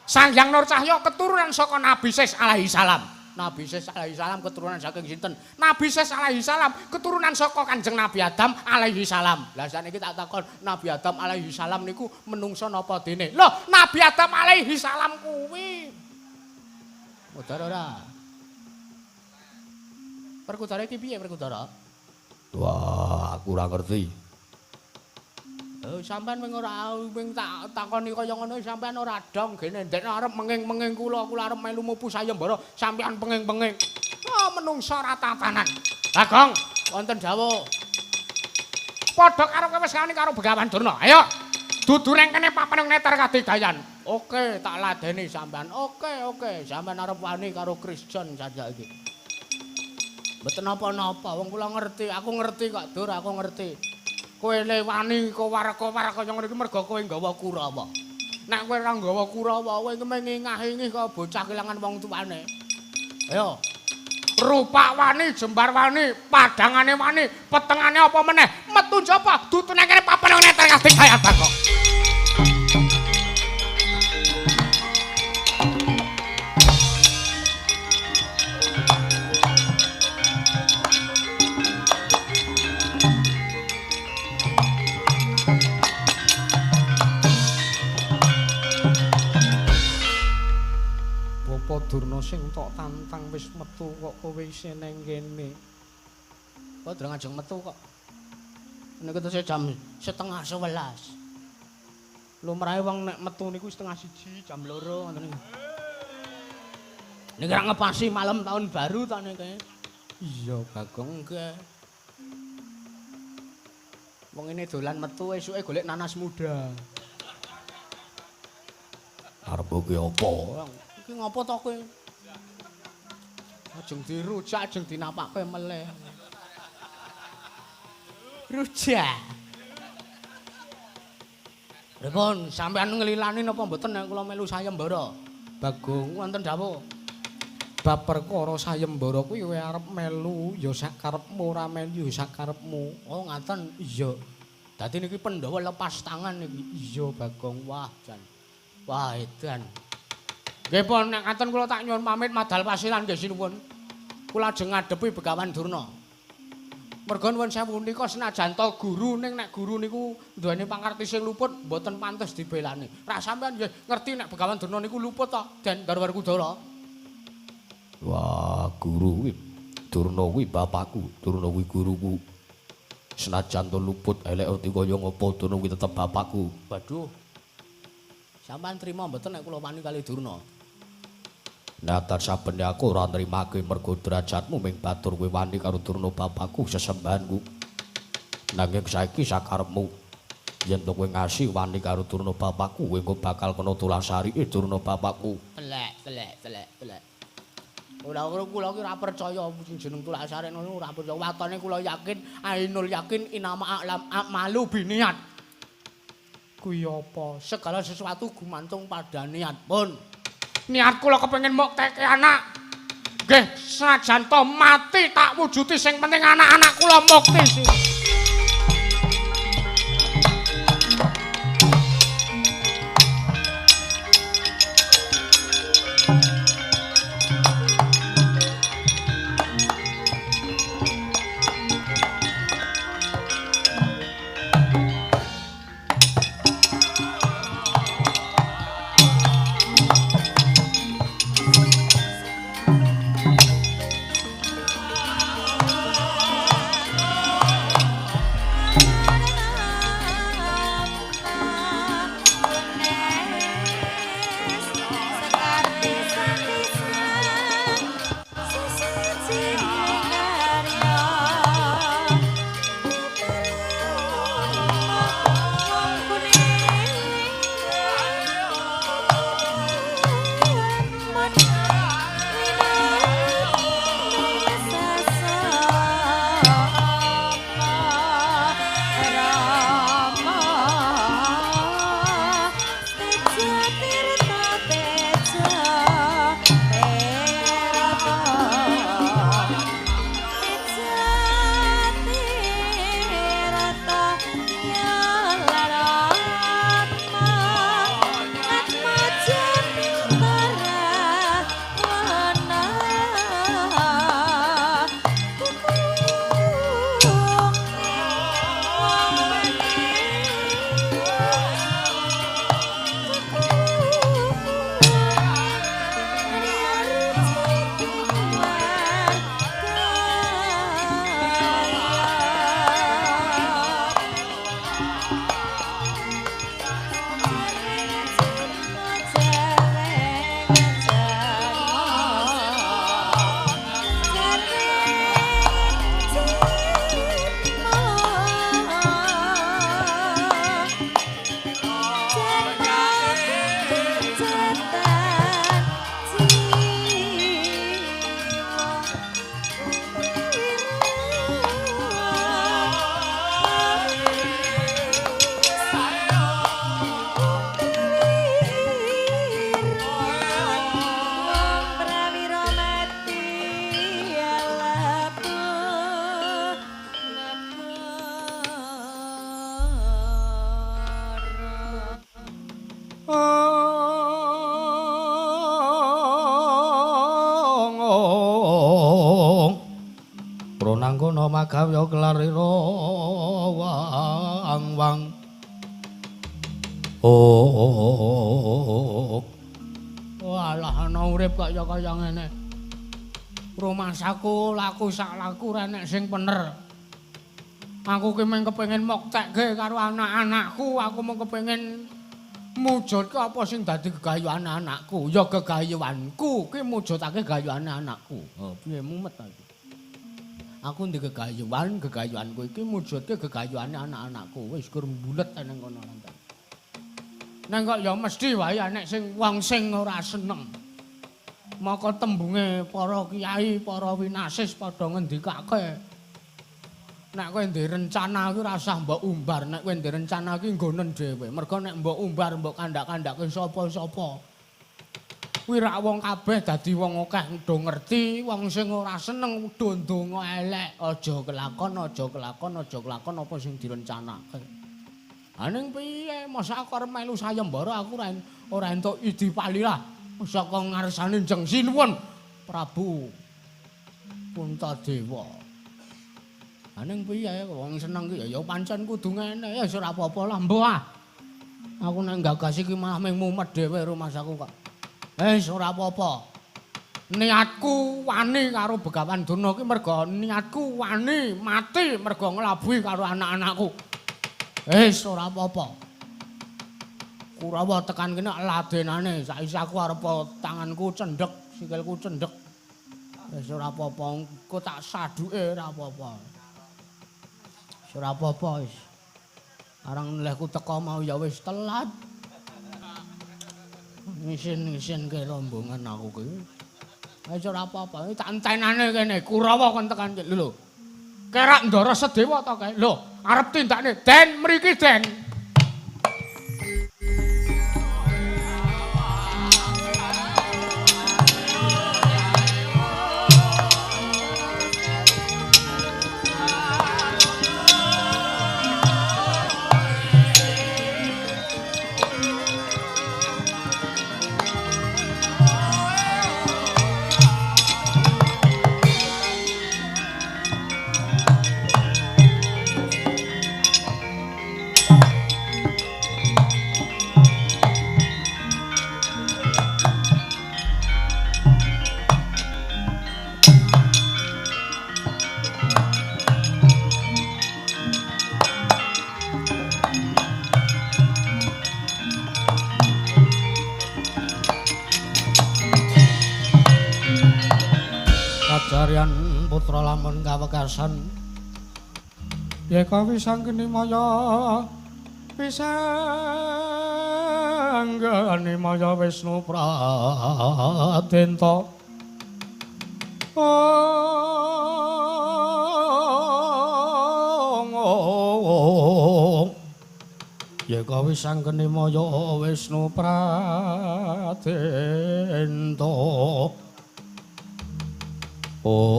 Speaker 1: Sang Hyang Nur Cahya keturunan saka Nabi Sis alaihi salam.
Speaker 2: Nabi Sis alaihi salam keturunan saking sinten?
Speaker 1: Nabi Sis alaihi salam keturunan saka Kanjeng Nabi Adam alaihi salam.
Speaker 2: Lah saniki tak takon, Nabi Adam alaihi salam niku menungsa napa dene?
Speaker 1: Loh, Nabi Adam alaihi salam kuwi
Speaker 2: mudhar ora? Werkudara iki piye Werkudara?
Speaker 3: Wah, aku ora ngerti.
Speaker 2: Sampean wing ora wing tak takoni kaya ngono sampean ora dong gene ndekne arep menging-menging kula, kula arep melu mupu sayembara, sampean penging-penging.
Speaker 1: Oh, menungsa ora tatanan. Bagong,
Speaker 2: wonten dawuh.
Speaker 1: Padha karo kowe wis wani karo Begawan Durna. Ayo. Dudu nang kene papan neter kadidayan.
Speaker 2: Oke, tak ladeni sampean. Oke, oke, sampean arep wani karo Kristen saja iki. Mboten napa-napa, wong kula ngerti, aku ngerti kok, Dur, aku ngerti.
Speaker 1: Kowe le wani kowar-kowar kaya ngono iki mergo kowe nggawa Kurawa. Nek kowe ora nggawa Kurawa, kowe iki mengingah-ingih kaya bocah kelangan wong tuane.
Speaker 2: Ayo.
Speaker 1: Rupak wani, jembar wani, padangane wani, petengane apa meneh? Metu njaba, dudu nang kene papan neter kadidayan Bagong. Durna sing tok tantang wis metu kok kowe isih nang kene.
Speaker 2: Kok durung ajeng metu kok. Niku tesih jam 10:30. Lumrahe wong nek metu niku 12:30, jam 2 ngoten niku. Niki ra ngepasi malam tahun baru ta niki. Iya, Bagong nggih. Wong ini dolan metu esuke golek nanas muda.
Speaker 3: Arep ki apa?
Speaker 2: Iki ngopo to kowe? Ajeng dirujak, ajeng dinapakke meleh. Rujak. Pripun, sampean nglilani napa mboten nek kula melu sayembara? Bagong wonten dawuh.
Speaker 1: Bab perkara sayembara kuwi kowe arep melu ya sakarepmu, ora melu ya sakarepmu.
Speaker 2: Oh, ngaten. Iya. Dadi niki Pandhawa lepas tangan niki. Iya, Bagong. Wah, jan. Wah, edan.
Speaker 1: Nggih pun nek ngaten kula tak nyuwun pamit madal pasiran nggih sinuwun. Kula ajeng ngadepi Begawan Durna. Merga nuwun sewu nika senajan to guru ning nek guru niku duweni pangarti sing luput mboten pantes dibelani. Rak sampean nggih ngerti nek Begawan Durna niku luput to, Den Werkudara.
Speaker 3: Wah, guru kuwi Durna kuwi bapakku, Durna kuwi guruku. Senajan to luput elek ati kaya ngopo Durna kuwi tetep bapakku.
Speaker 2: Waduh. Sampean trima mboten nek kula wani kali Durna?
Speaker 3: Natan saben aku ora nrimake mergo derajatmu ming batur kowe wani karo Durna bapakku sesembahanku. Nanging saiki sakarepmu yen to kowe ngasih wani karo Durna bapakku, kowe engko bakal kena tulasarike Durna bapakku.
Speaker 2: Telek, telek, telek, telek. Ora kula ki ora percaya sing jeneng tulasarike ngono ora percaya. Watone kula yakin, ainul yakin inama a'lam a'malu biniat. Kuwi apa? Segala sesuatu gumantung pada niat pun.
Speaker 1: Niat kula kepengin mukteke anak. Nggih, senajan to mati tak wujuti sing penting anak-anak kula mukti.
Speaker 3: Pranangkana magawya kelarira wang wang. Oh.
Speaker 2: Walah ana urip kok ya kaya ngene. Rumasaku laku sak laku ora enek sing bener.
Speaker 1: Aku ki mung kepengin muktekke karo anak-anakku, aku mung kepengin mujudke apa sing dadi gegayuhan anakku. Ya gegayuhanku ki mujudake gayuhane anakku.
Speaker 2: Oh, piye mumet aku. Aku ndek gegayuhan, gegayuhanku iki mujudke gegayuhane anak-anakku. Wis gur mbulet nang kono lantan.
Speaker 1: Nang kok ya mesti wae enek sing wong sing ora seneng. Maka tembunge para kiai, para winasis padha ngendikake. Nek kowe ndek rencana kuwi ora usah mbok umbar, nek kowe ndek rencana kuwi nggonen dhewe. Mergo nek mbok umbar mbok kandhak-kandhake sapa-sapa. Kuwi rak wong kabeh dadi wong akeh do ngerti, wong sing ora seneng do ndonga elek,
Speaker 2: aja kelakon, aja kelakon, aja kelakon apa sing direncanake.
Speaker 1: Ha ning piye, masa aku arep melu sayembara aku ora entuk idi palirah saka ngarsane Jeng Sinuwun
Speaker 2: Prabu Puntadewa. Ha ning piye wong seneng ki ya pancen kudu ngene, ya ora apa-apa lah mbok ah. Aku nek gagas iki malah mung mumet dhewe rumasaku kok.
Speaker 1: Wis ora apa-apa. Niatku wani karo Begawan Durna ki mergo niatku wani mati mergo nglabuhi karo anak-anakku. Wis ora apa-apa.
Speaker 2: Kurawa tekan kene ladenane, saiki aku arep tanganku cendhek Sikilku cendhek. Wis ora apa-apa, engko tak saduke ora apa-apa. Wis ora apa-apa wis. Arang lehku teko mau ya wis telat. Ngisin-ngisin ke rombongan aku ki. Wis ora apa-apa, tak entenane kene Kurawa kon tekan iki lho. Kerak Ndara Sedewa to kae. Lho, arep tindakne Den mriki Den. Kajaryan putra lamun kawekasan yeka wisanggeni maya wisanggeni maya Wisnu Pradenta. Yeka wisanggeni maya Wisnu Pradenta. Oh.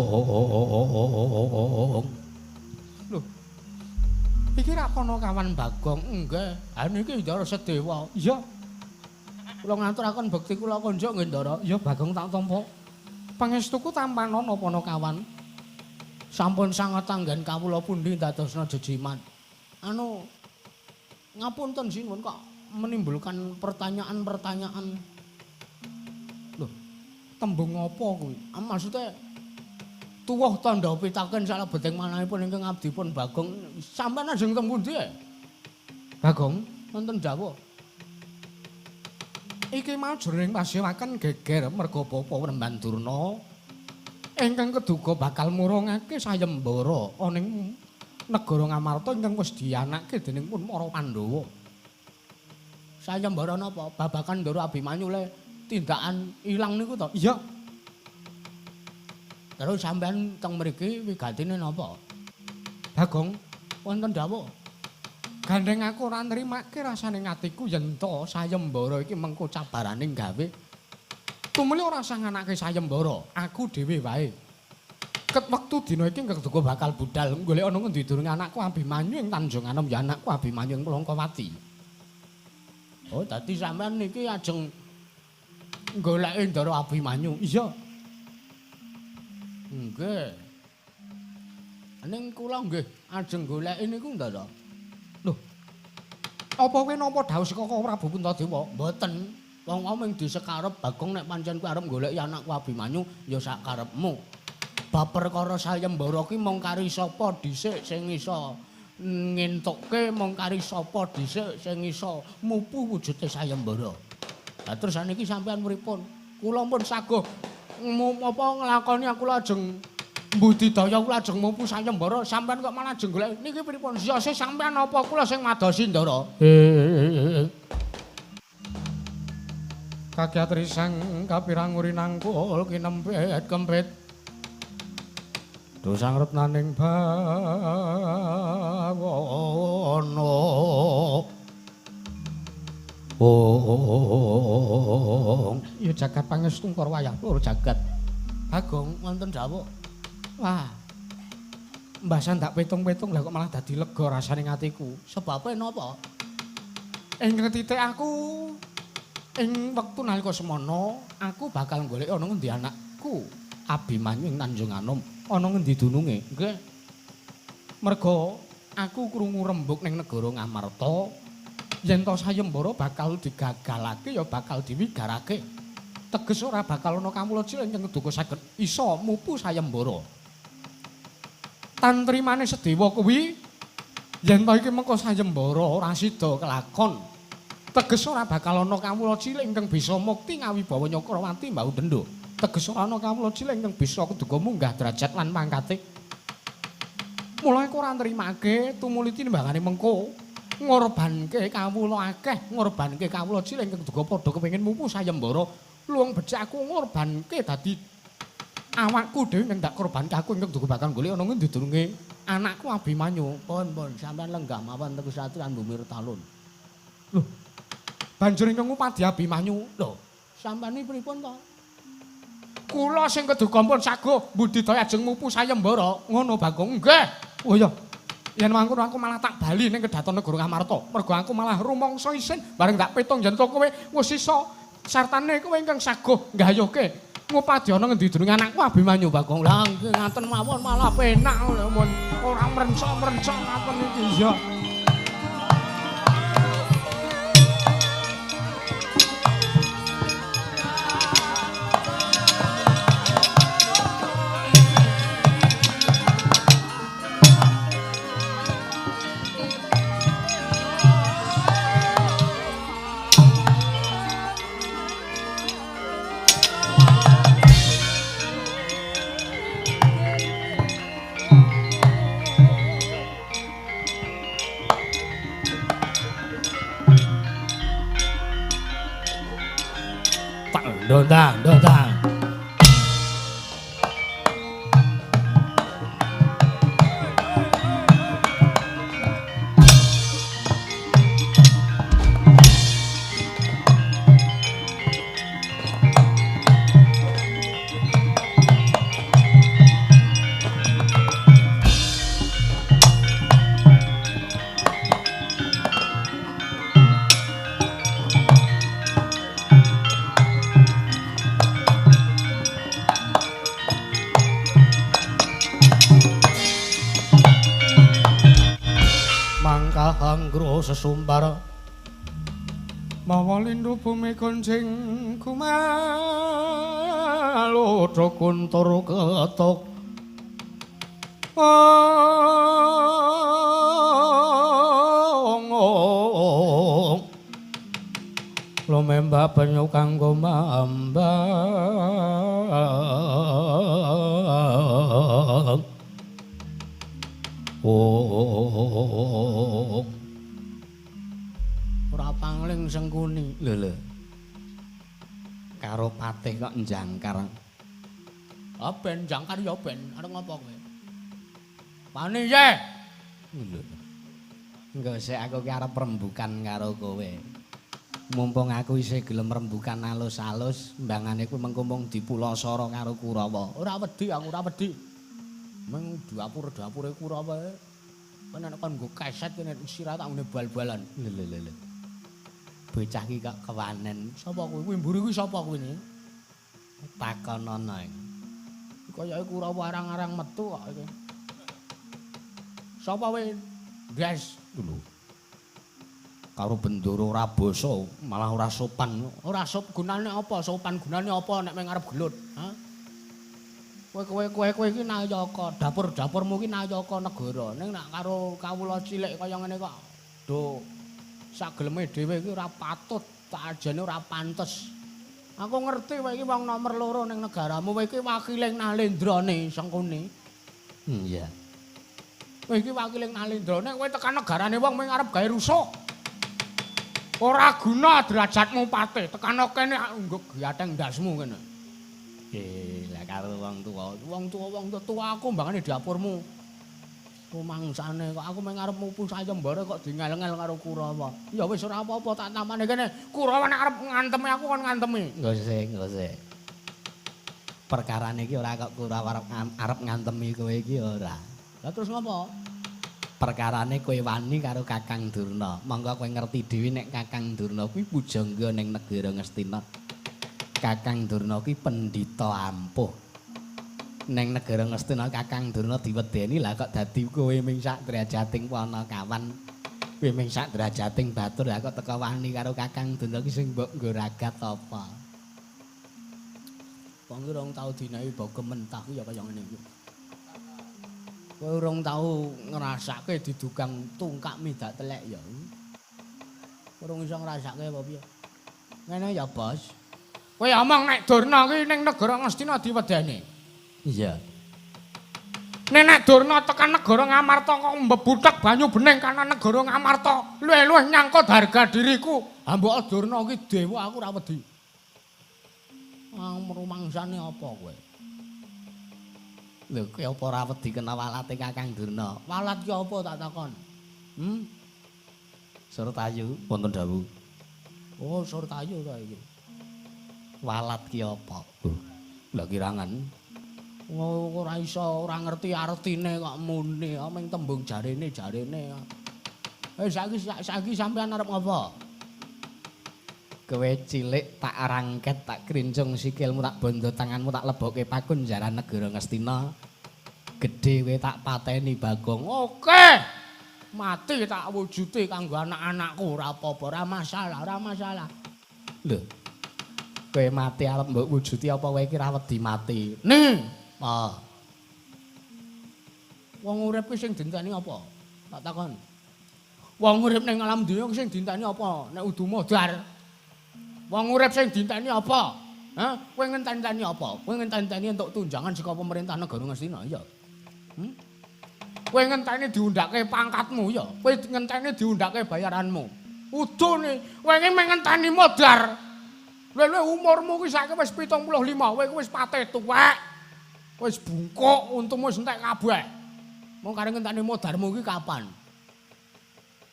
Speaker 2: Lho. Iki ra kono kawan Bagong, nggih. Ha niki Ndara Sedewa. Iya. Kula ngaturaken bekti kula konjuk nggih Ndara. Iya Bagong tak tampa. Pangestuku tampanana pana kawan. Sampun sanget anggen kawula pundi dadosna jejimat. Anu ngapunten sinuwun kok menimbulkan pertanyaan-pertanyaan. Lho, tembung apa kuwi? Maksude tuwuh tandha pitaken salebeting manahipun ingkang abdipun Bagong. Sampeyan ajeng teng pundi? Bagong wonten dawuh. Iki mau jroning pasewaken geger merga bapa Wremban Durna ingkang keduga bakal murungake sayembara ana ing negara Ngamarta ingkang wis dianake dening pun para Pandhawa. Sayembara napa? Babagan Ndara Abimanyu le tindakan ilang niku to? Iya. Terus sampean teng mriki wigatine napa? Bagong wonten dawuh. Gandeng aku ora nrimake rasane atiku yen to sayembara iki mengko cabaraning gawe. Tumuli ora usah nganake sayembara, aku dhewe wae. Ket wektu dina iki keduga bakal budal golek ana ngendi durung anakku Abimanyu ing Tanjung Anom ya anakku Abimanyu ing Plongkowati. Oh, dadi sampean niki ajeng goleki Ndara Abimanyu. Iya. Nggih. Ning kula nggih ajeng goleki niku Ndara. Lho. Apa kowe nampa dawuh saka Prabu Puntadewa? Mboten. Wong ming disekarep Bagong nek pancen kowe arep goleki anakku Abimanyu ya sak karepmu. Bab perkara sayembara ki mung kari sapa dhisik sing iso ngentukke, mung kari sapa dhisik sing iso mupu wujude sayembara. Lah terus saniki sampean pripun? Kula pun saguh apa nglakoni aku lajeng mbudidaya kula ajeng mupu sayembara, sampean kok malah ajeng golek niki pripun? Siyose sampean apa kula sing madosi Ndara? Kakyat risang kapirang urinangkul kinempit kempit dosang retnaning bawana. Oh, ya jagat pangestu karo wayah loro jagat. Bagong wonten dawuh. Wah. Mbasan tak pitung-pitung lah kok malah dadi lega rasane atiku. Sebabe napa? Ing titik aku ing wektu nalika semono aku bakal golek ana ngendi anakku Abimanyu ing Tanjung Anom, ana ngendi dununge? Nggih. Merga aku krungu rembug ning negara Ngamarta yen to sayembara bakal digagalake ya bakal diwigarake. Teges ora bakal ana kawula cilik ingkang keduga saged iso mupu sayembara. Tantrimane Sedewa kuwi yen to iki mengko sayembara ora sida kelakon. Teges ora bakal ana kawula cilik ingkang bisa mukti ngawibawa Nyakrawati Mbau Dendha.
Speaker 1: Teges ora ana kawula cilik ingkang bisa keduga munggah derajat lan pangkate. Mula aku ora nrimake tumuli tinimbangane mengko ngorbanke kawula akeh, ngorbanke kawula cilik ingkang duga padha kepengin mupu sayembara. Luwung becik aku ngorbanke dadi awakku dhewe ingkang tak korbanke aku ingkang duga bakal golek ana ngendi durunge anakku Abimanyu.
Speaker 2: Pun pun sampean lenggah mawon teng satriyan Bumi Talun.
Speaker 1: Lho. Banjur ingkang ngupadi Abimanyu.
Speaker 2: Lho, sampean iki pripun to?
Speaker 1: Kula sing keduga pun saguh mbudidaya ajeng mupu sayembara. Ngono Bagong. Nggih. Oh iya. Yen mangkono aku malah tak bali ning kedaton negara Ngamarta. Mergo aku malah rumangsa isin bareng tak pitung yen to kowe wis iso sartane kowe ingkang saguh nggayuhke ngupadi ana ngendi durunge anakku Abimanyu Bagong.
Speaker 2: Lah nggih ngaten mawon malah penak lho mun
Speaker 1: ora mrencok-mrencok ngaten iki. Iya.
Speaker 2: Dondang, dondang. Sesumbar
Speaker 1: mawa lindu bumi kuncing kumalodha kuntur ketuk ong
Speaker 2: lumembah banyu kanggo mambang oh ora pangling Sengkuni.
Speaker 1: Lho lho. Karo patih kok njangkar.
Speaker 2: Ah ben jangkar ya ben, arep ngopo kowe? Wani ye.
Speaker 1: Lho. Engko sik aku ki arep rembukan karo kowe. Mumpung aku isih gelem rembukan alus-alus, mbangane kuwi mengko mung dipulasara karo Kurawa.
Speaker 2: Ora wedi aku, ora wedi. Meng dapur-dapure Kurawa. Kowe nek kon nggo keset kene sirah tak ngene bal-balan.
Speaker 1: Lho lho lho. Bocah iki kok kewanen.
Speaker 2: Sapa kuwi? Kuwi mburi kuwi sapa kuwi?
Speaker 1: Takonono.
Speaker 2: Kayake Kurawa arang-arang metu kok iki. Sapa kowe? Gas.
Speaker 1: Lho. Karo Bendoro ora basa, malah ora sopan.
Speaker 2: Ora sop gunane apa? Sopan gunane apa nek meng arep gelut? Ha? Kowe iki nayaka, dapur-dapurmu iki nayaka negara. Ning nek karo kawula cilik kaya ngene kok do sageleme dhewe iki ora patut, tak ajane ora pantes. Aku ngerti kowe iki wong nomor 2 ning negaramu, kowe iki wakiling Nalendrane Sengkuni.
Speaker 1: Iya.
Speaker 2: Kowe iki wakiling Nalendrane, kowe tekan negarane wong mung arep gawe rusuh. Ora guna derajatmu patih, tekan kene nggo gateng ndasmu kene.
Speaker 1: Lah karo wong tuwa,
Speaker 2: wong tuwa aku mbangane dapurmu. Rumangsane kok aku mung arep mupu sayembara kok dingel-ngel karo Kurawa. Ya wis ora apa-apa tak tamane kene. Kurawa nek arep ngantemi aku kon ngantemi.
Speaker 1: Nggih sih. Perkarane iki ora kok Kurawa arep ngantemi kowe iki ora.
Speaker 2: Lah terus ngopo?
Speaker 1: Perkarane kowe wani karo Kakang Durna. Monggo kowe ngerti dhewe nek Kakang Durna kuwi pujangga ning negara Ngastina. Kakang Durna kuwi pendhita ampuh. Neng negara Ngastina Kakang Durna diwedeni, lah kok dadi kowe ming sak drajating panakawan. Kowe ming sak drajating batur, lah kok teka wani karo Kakang Durna ki sing mbok nggo ragat apa?
Speaker 2: Wong ki rong tau dinahi bogem mentah ku ya kaya ngene iki. Kowe urung tau ngrasake didugang tungkak midak telek ya. Urung iso ngrasake apa piye. Ngene ya, Bos. Kowe omong nek Durna kuwi ning negara Ngastina diwedeni.
Speaker 1: Iya.
Speaker 2: Nek Durna tekan negara Ngamarta kok mbebutek banyu bening kana negara Ngamarta, luwih-luwih nyangkut harga diriku. Ha mbok Durna ki dewa aku ora wedi. Rumangsane apa kowe?
Speaker 1: Lho, kowe apa ora wedi kena walate Kakang Durna?
Speaker 2: Walat ki apa tak takon? Hmm?
Speaker 1: Surtayu wonten dawuh.
Speaker 2: Oh, Surtayu ta iki.
Speaker 1: Walat ki apa? Lha kirangan.
Speaker 2: Oh, ora iso, ora ngerti artine kok muni, mung tembung jarene. Saiki sampean arep ngapa?
Speaker 1: Kowe cilik tak rangket, tak krincung sikilmu, tak bondo tanganmu, tak lebokke pakunjaran negara Ngastina. Gedhe kowe tak pateni Bagong.
Speaker 2: Oke. Mati tak wujude kanggo anak-anakku, ora apa-apa, ora masalah, ora masalah.
Speaker 1: Lho. Kowe mati arep mbok wujuti apa kowe iki ra wedi mati?
Speaker 2: Nih.
Speaker 1: Ah.
Speaker 2: Wong urip ki sing dinteni apa? Tak takon. Wong urip ning alam donya sing dinteni apa? Nek udu modar. Wong urip sing dinteni apa? Hah? Kowe ngenteni apa? Kowe ngenteni entuk tunjangan saka pemerintah negara Ngastina, ya? Hmm? Kowe ngenteni diundhake pangkatmu, ya? Kowe ngenteni diundhake bayaranmu. Udune, kowe iki mung ngenteni modar. Lha umurmu ki saiki wis 75, kowe wis patih tuwek. Wis bungkuk, untumu wis entek kabeh. Mung kare ngenteni modarmu ki kapan?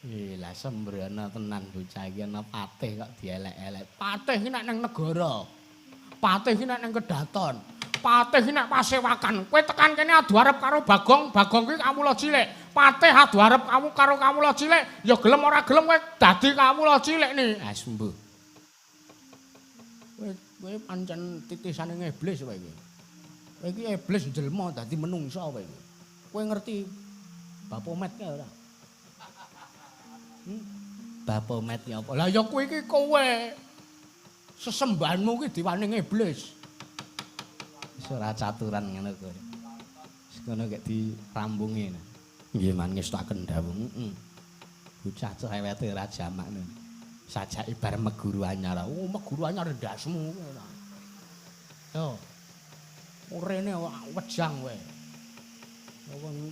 Speaker 1: Lah sembrono tenan bocah iki ana patih kok dielek-elek.
Speaker 2: Patih ki nek nang negara. Patih ki nek nang kedaton. Patih ki nek pasewakan. Kowe tekan kene adu arep karo Bagong, Bagong ki kawula cilik. Patih adu arep kamu karo kawula cilik, ya gelem ora gelem kowe dadi kawula cilik ni.
Speaker 1: Ah sembuh.
Speaker 2: Kowe pancen titisane iblis kowe iki. Kowe iki iblis njelma dadi menungsa kowe iki. Kowe ngerti Bapomet kae ora?
Speaker 1: Bapomet ki apa?
Speaker 2: Lah ya kowe iki kowe. Sesembahanmu ki diwenehi iblis.
Speaker 1: Wis ora caturan ngono kowe. Wis ngono gek dirambungi. Nggih man ngestakaken dawuh. Heeh. Bocah cerewete ora jamak ngono. Sajake bar meguru anyar.
Speaker 2: Oh, meguru anyar ndasmu kowe. Yo. Urene wejang kowe.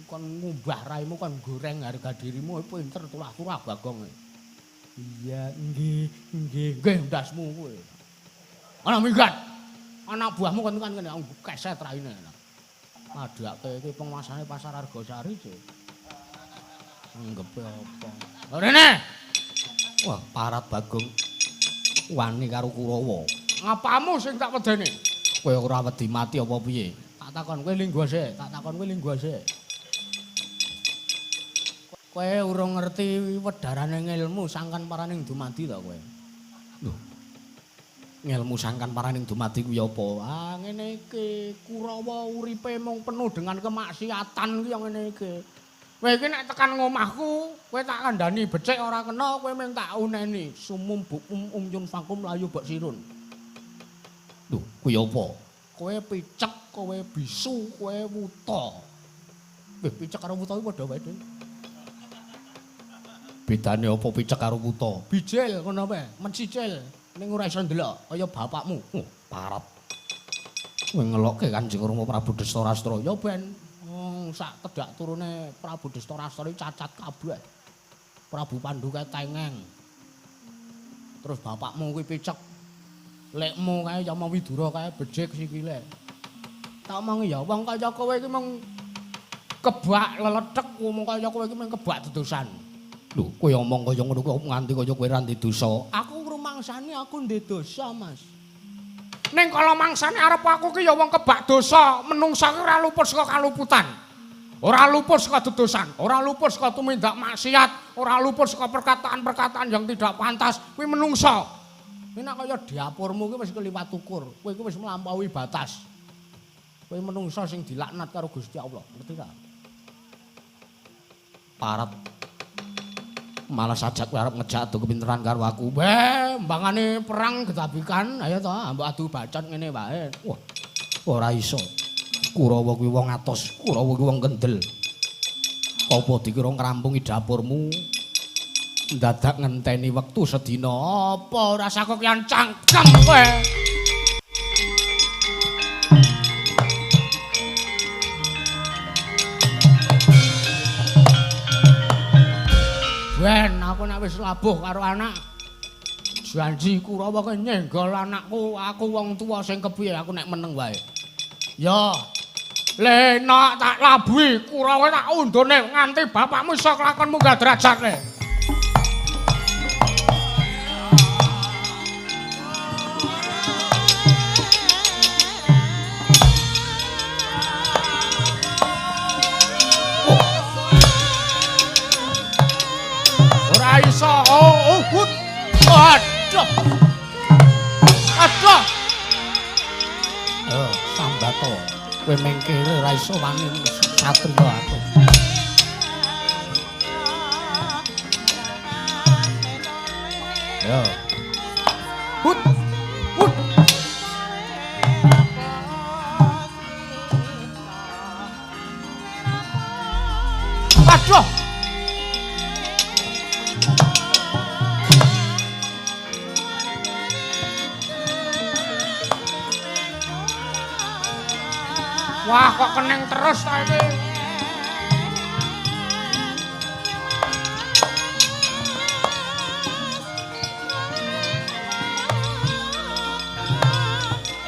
Speaker 2: Kon ngumbah raimu, kon goreng harga dirimu, pinter turah-turah Bagong.
Speaker 1: Iya, nggih, nggih.
Speaker 2: Nggih ndasmu kowe. Ana minggat. Anak buahmu kon kan kene keset raine. Padake iki penguasane pasar Argosari, Cuk. Anggepe apa? Rene.
Speaker 3: Wah, parat Bagong. Wani karo Kurawa.
Speaker 2: Ngapamu sing tak wedeni?
Speaker 3: Kowe ora wedi mati apa piye?
Speaker 2: Tak takon kowe linggo sik, tak takon kowe linggo sik. Kowe urung ngerti wedharane ngilmu sangkan paraning dumadi ta kowe?
Speaker 3: Lho. Ngilmu sangkan paraning dumadi kuwi apa?
Speaker 2: Ah ngene iki, Kurawa uripe mung penuh dengan kemaksiatan ki ya ngene iki. Kowe iki nek tekan ngomahku, kowe tak kandhani becik ora kena, kowe mung tak uneni sumum bukum umyun fakum layu bok sirun.
Speaker 3: Lho, kuwi apa?
Speaker 2: Kowe picek, kowe bisu, kowe wuta. Wih, picek karo wuta kuwi padha wae, Dik.
Speaker 3: Bedane apa picek karo wuta?
Speaker 2: Bijil ngono wae, mencicil ning ora iso ndelok kaya bapakmu.
Speaker 3: Oh, parat. Kowe ngelokke Kanjeng Rama Prabu Destarastra.
Speaker 2: Ya ben wong sak tedak turune Prabu Destarastra iki cacat kabeh. Prabu Pandu kae tengeng. Terus bapakmu kuwi picek. Lekmu kae Yama Widura kae becik sikile. Tak omongi ya wong kaya kowe iki mung kebak lelethek, wong kaya kowe iki mung kebak dedosan.
Speaker 3: Lho, kowe omong kaya ngono kuwi nganti kaya kowe ra ndek dosa.
Speaker 2: Aku ngrumangsani aku ndek dosa, Mas. Ning kala mangsane arep aku ki ya wong kebak dosa, menungsa ki ora luput saka kaluputan. Ora luput saka dedosan, ora luput saka tumindak maksiat, ora luput saka perkataan-perkataan yang tidak pantas, kuwi menungsa. Kuwi nek kaya dapurmu ki wis keliwat ukur, kowe ki wis melampaui batas. Kowe menungsa sing dilaknat karo Gusti Allah, ngerti ta?
Speaker 3: Parat. Malah sajak kowe arep ngejak adu kepinteran karo aku.
Speaker 2: Weh, mbangane perang gedabikan, ayo ta, mbok adu bacot ngene wae.
Speaker 3: Wah, ora iso. Kurawa kuwi wong atos, Kurawa kuwi wong kendel. Apa dikira ngrampungi dapurmu? Dadak ngenteni wektu sedina.
Speaker 2: Apa ora sakok yang cangkem kowe? Aku nek wis labuh karo anak, janji Kurawa kowe nyenggol anakku, aku wong tuwa sing kepiye aku nek meneng wae. Ya. Le nak tak labuhi Kurawa tak undone nganti bapakmu iso kelakon munggah derajate. Iso oh oh aduh aduh sambato kowe mengkere ora iso wani satriya aku. Yo hut hut aduh. Wah, kok keneng terus ta iki?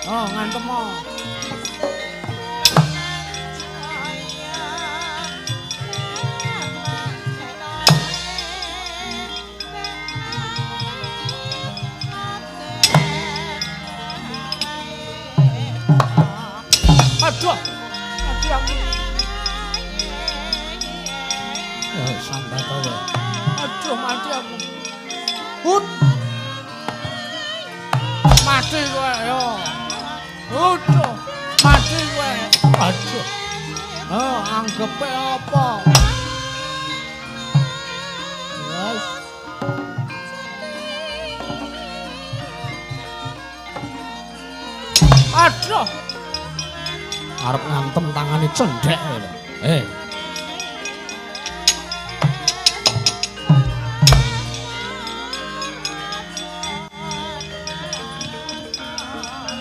Speaker 2: Oh, ngantem mo. Aduh. Sambat kowe. Aduh mati aku. Hut. Mati kowe yo. Aduh, mati kowe. Aduh. Oh, anggepe apa? Wes. Aduh. Arep ngantem tangane cendhek lho.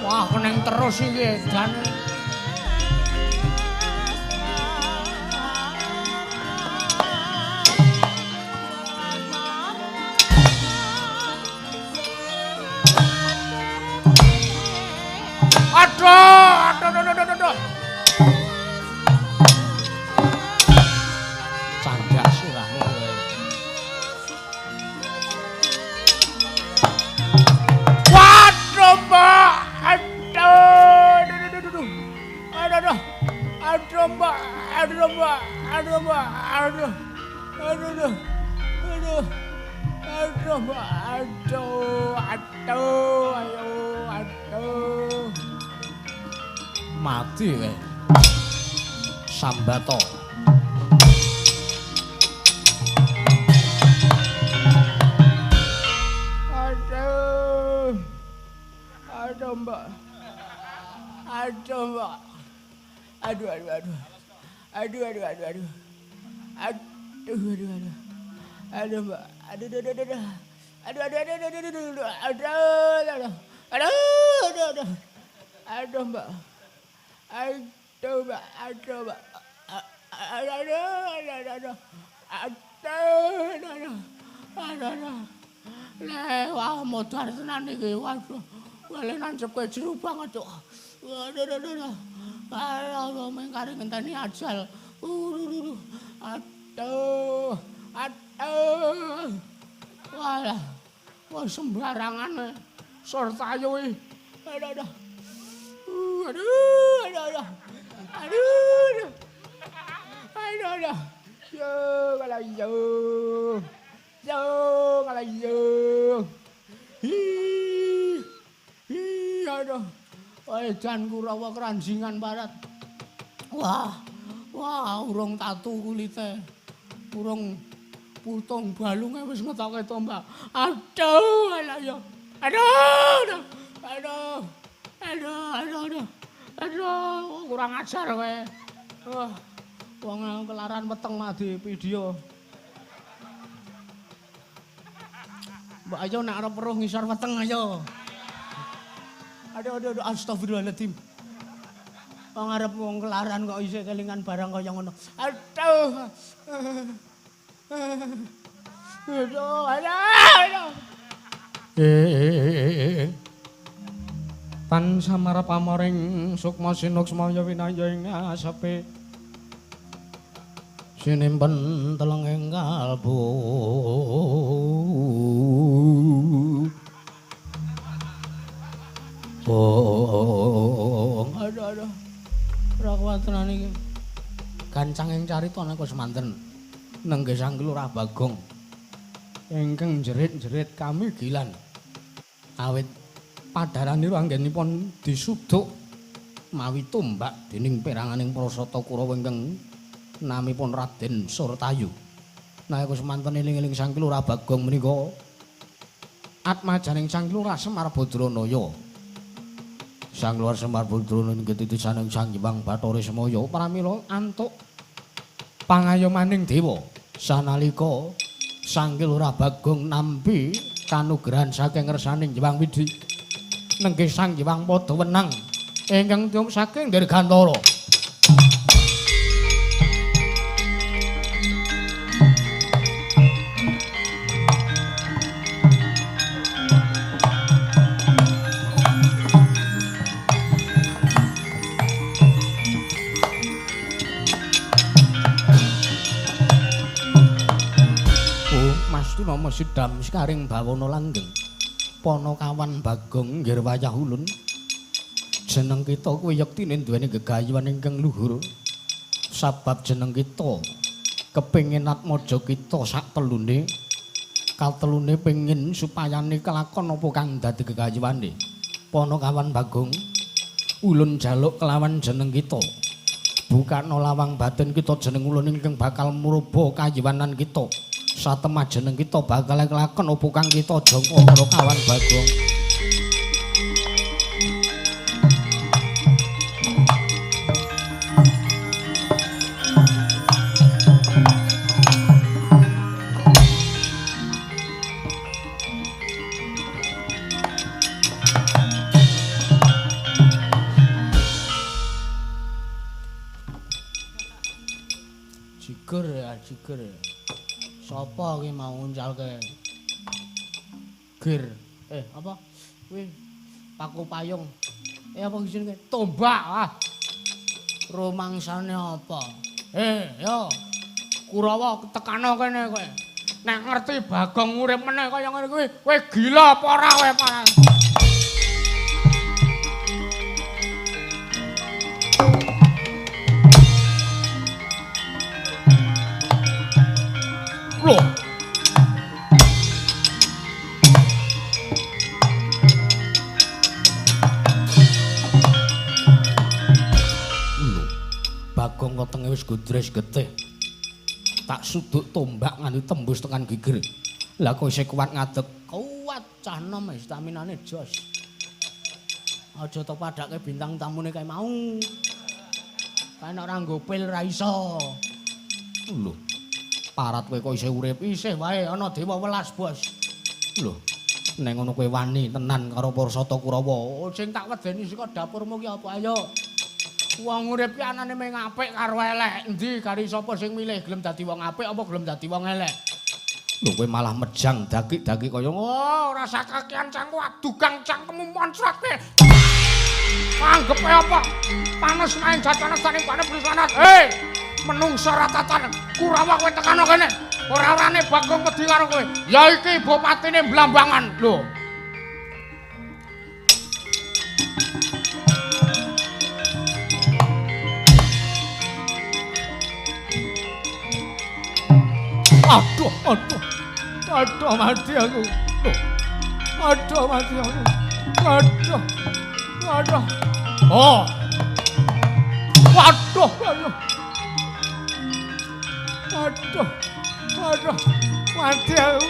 Speaker 2: Wah, keneng terus iki edan. Aduh, aduh, aduh, aduh, aduh. Candak sirahmu kowe. Waduh, Mbak. Aduh, aduh, aduh, aduh. Aduh, aduh. Aduh, Mbak. Aduh, Mbak. Aduh, Mbak. Aduh. Aduh, aduh. Aduh. Aduh, Mbak. Aduh, aduh, ayo, aduh. Mati kowe. Sambato. Aduh. Aduh, Mbak. Aduh, Mbak. Aduh, aduh, aduh. Aduh, aduh, aduh, aduh. Aduh, aduh, aduh. Aduh, Mbak. Aduh, aduh, aduh, aduh. Aduh, aduh, aduh, aduh, aduh, aduh. Aduh, aduh. Aduh, aduh, aduh. Aduh, Mbak. Aduh, Mbak. Aduh, Mbak. Aduh, aduh, aduh, aduh. Aduh, aduh, aduh. Aduh, Le, wah, modar tenan iki. Waduh. Wale nancepke jero banget kok. Aduh, aduh, aduh. Aduh, mengkare ngenteni ajal. Aduh. Aduh. Walah. Wah, sembarangan. Sortayo iki. Aduh, aduh. Aduh, aduh, aduh. Aduh. Aduh, aduh. Yo, kalau yo. Yo, kalau yo. Hi. Hi, aduh. Edan Kurawa keranjingan barat. Wah. Wah, urung tatu kulite. Urung putung balunge wis ngetoke tombak. Aduh, alah yo. Aduh, aduh. Aduh. Aduh, aduh, aduh. Aduh, kurang ajar kowe. Wah, wong kelaran weteng mah di video. Mbak ayo nek arep weruh ngisor weteng ayo. Aduh, aduh, aduh, astagfirullahaladzim. Wong arep wong kelaran kok isih kelingan barang kaya ngono. Aduh. Aduh, aduh.
Speaker 1: Tan samara pamoring sukma sinuksmaya winaya ing asepe.
Speaker 2: Sinimpen teleng ing kalbu. Oh, aduh aduh. Ora kuat tenan iki. Gancang ing carita nek semanten.
Speaker 1: Nenggih Sang Lurah Bagong ingkang jerit-jerit kamigilan. Awit padharanira anggenipun disuduk mawi tombak dening peranganing Prasata Kurawa ingkang namipun Raden Surtayu. Nalika semanten eling-eling Sang Lurah Bagong menika atmajaning Sang Lurah Semar Badranaya. Sang Lurah Semar Badranaya niki titisaning Sang Hyang Bathara Semaya pramila antuk pangayomaning dewa sanalika Sang Lurah Bagong nampi kanugrahan saking ngersaning Hyang Widhi. Nenggih Sang Hyang padha wenang ingkang tium saking Dirgantara. Sidam sekaring bawana langgeng Panakawan Bagong nggir wayah ulun. Jeneng kita kuwi yektine duweni gegayuhan ingkang luhur. Sabab jeneng kita kepengin atmaja kita sak telune katelune pengin supayane kelakon apa kang dadi gegayuhane. Panakawan Bagong ulun jaluk kelawan jeneng kita. Bukakno lawang batin kita jeneng ulun ingkang bakal muruba kayuwanan kita. Satemah jeneng kita bakal kelakon apa kang kita jangka para kawan Bagong.
Speaker 2: Jiger ya, jiger. Sapa ki mau nguncalke gir? Apa? Kuwi paku payung. Apa jenenge? Tombak. Ah. Rumangsane apa? Yo. Kurawa tekano kene kowe. Nek ngerti Bagong urip meneh kaya ngene kuwi, kowe gila apa ora kowe, Pak?
Speaker 1: Loh. Lho, Bagong wetenge wis gondres getih. Tak suduk tombak nganti tembus tekan gigir. Lah kok isih kuat ngadeg?
Speaker 2: Kuat cah nom staminane jos. Aja tok padake bintang tamune kae mau. Kae nek ora nggo pil ra iso.
Speaker 1: Lho. Parat kowe kok isih urip?
Speaker 2: Isih wae ana dewa welas, Bos.
Speaker 1: Lho, nek ngono kowe wani tenan karo Prasata Kurawa.
Speaker 2: Oh, sing tak wedeni saka dapurmu ki apa ayo? Wong urip ki anane mung apik karo elek. Endi kari sapa sing milih gelem dadi wong apik apa gelem dadi wong elek?
Speaker 1: Lho, kowe malah mejang dagik-dagik kaya
Speaker 2: oh, ora sakakean cangku adugang cangkemmu moncrot kowe. Anggepe apa? Panes main jajane saking pane prisanat. Hei! Menungsa ratatan Kurawa kowe tekano kene. Ora-orane Bagong wedi karo kowe. Ya iki bupatine Blambangan. Lho.
Speaker 1: Aduh, aduh. Aduh mati aku. Lho. Aduh mati aku. Aduh. Aduh. Oh. Waduh, aduh. Aduh, aduh, mati aku.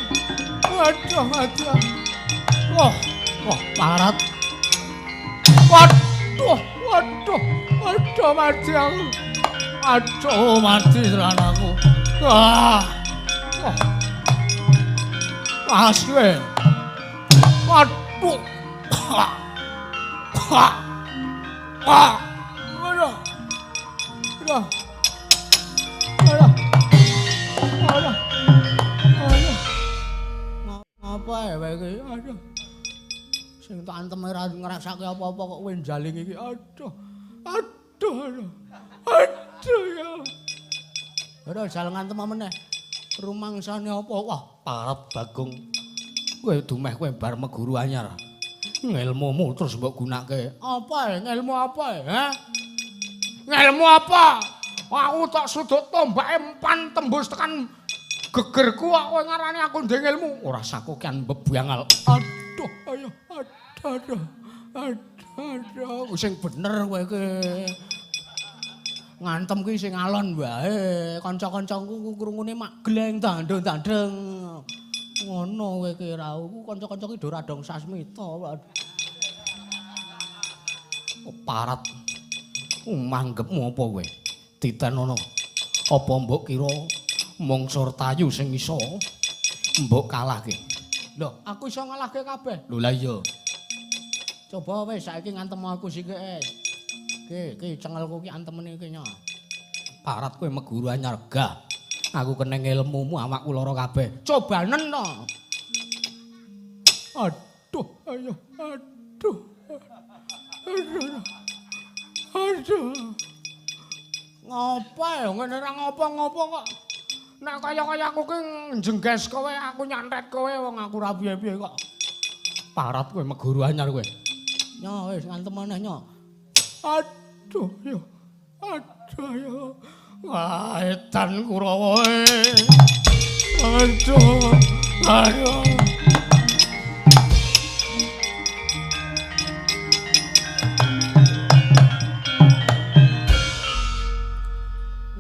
Speaker 1: Aduh, mati aku. Wah, wah, parat. Waduh, waduh, aduh, mati aku. Aduh, mati tenan aku. Wah, wah. Asle. Waduh. Wah. Wah. Aduh. Aduh. Aduh. Aduh. Aduh.
Speaker 2: Apa kowe iki? Aduh. Sing tak antem ora ngrasake apa-apa kok kowe njaling iki. Aduh. Aduh. Aduh. Aduh ya. Ora jal ngantem meneh. Rumangsane apa?
Speaker 3: Wah, parep Bagong. Kowe dumeh kowe bar meguru anyar. Ngelmumu terus mbok gunake.
Speaker 2: Apa ngelmu apa, ha? Ngelmu apa? Aku tak sudut tombake empan tembus tekan gegerku kok kowe ngarani aku ndek ngelmu.
Speaker 3: Ora sakokean bebangal.
Speaker 2: Aduh, ayo, aduh, aduh. Aduh, aduh, sing bener kowe iki. Ngantem ki sing alon wae. Kanca-kancaku krungune mak gleng dandang-dandeng. Ngono kowe iki ra. Kanca-kanca ki do ora dong sasmita.
Speaker 3: Oh, parat. Manggepmu apa kowe? Titenono. Apa mbok kira mung Surtayu sing iso mbok kalahke?
Speaker 2: Lho, aku iso ngalahke kabeh.
Speaker 3: Lho lah iya.
Speaker 2: Coba wis saiki ngantem aku sithik. Ki, ki cengelku ki antemene iki nya.
Speaker 3: Parat kowe meguru anyar gah. Aku keneng ilmumu awakku lara kabeh.
Speaker 2: Cobanen to. Aduh, ayo, aduh. Aduh. Aduh. Ngopo ya ngene ora ngopo-ngopo kok. Nek kaya-kaya aku ki njengges kowe, aku nyantet kowe wong aku ora piye-piye kok.
Speaker 3: Parat kowe meguru anyar kowe.
Speaker 2: Nyo wis ngantem maneh nyo. Aduh yo. Aduh yo.
Speaker 1: Wah, edan Kurawa. Aduh. Aduh.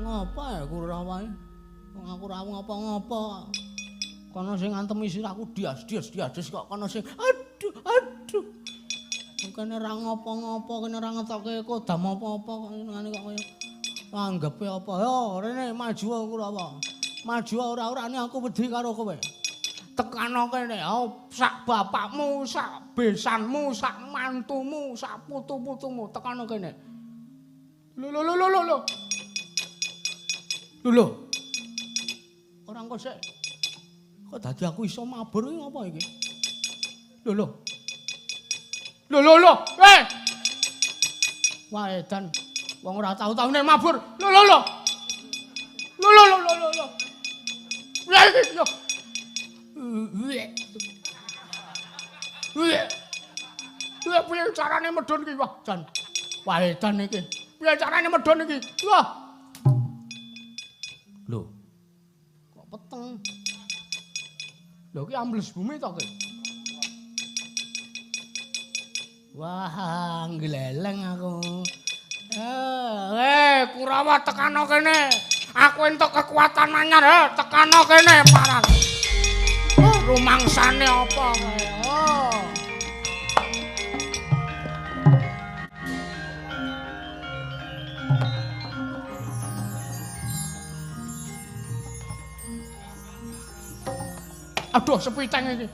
Speaker 2: Ngapa ya Kurawa? Wong aku ora ngapa-ngapa. Kono sing ngantemi sirahku dias-dias kok kono sing aduh aduh. Kene ora ngapa-ngapa, kene ora ngetoke kodam apa-apa kok ngene kok kaya anggepe apa. Yo rene maju Kurawa. Maju ora-orane aku wedi karo kowe.
Speaker 1: Tekano kene sak bapakmu, sak besanmu, sak mantumu, sak putu-putumu tekano kene. Lho lho lho lho lho.
Speaker 2: Lho lho. Ora engko sik. Kok dadi aku iso mabur iki ngapa iki? Lho lho.
Speaker 1: Lho lho lho. Eh.
Speaker 2: Wah edan.
Speaker 1: Wong ora tau-taune mabur. Lho lho lho. Lho lho lho lho lho. Lha iki yo. Piye piye carane medhun iki? Wah, jan.
Speaker 2: Wah edan iki.
Speaker 1: Piye carane medhun iki? Wah.
Speaker 2: Lho. Kok peteng.
Speaker 1: Lho iki ambles bumi to ki?
Speaker 2: Wah, ngleleng aku.
Speaker 1: Kurawa tekano kene. Aku entuk kekuatan anyar, tekano kene paran. Oh, rumangsane apa kowe? Oh. Aduh, sepiteng iki.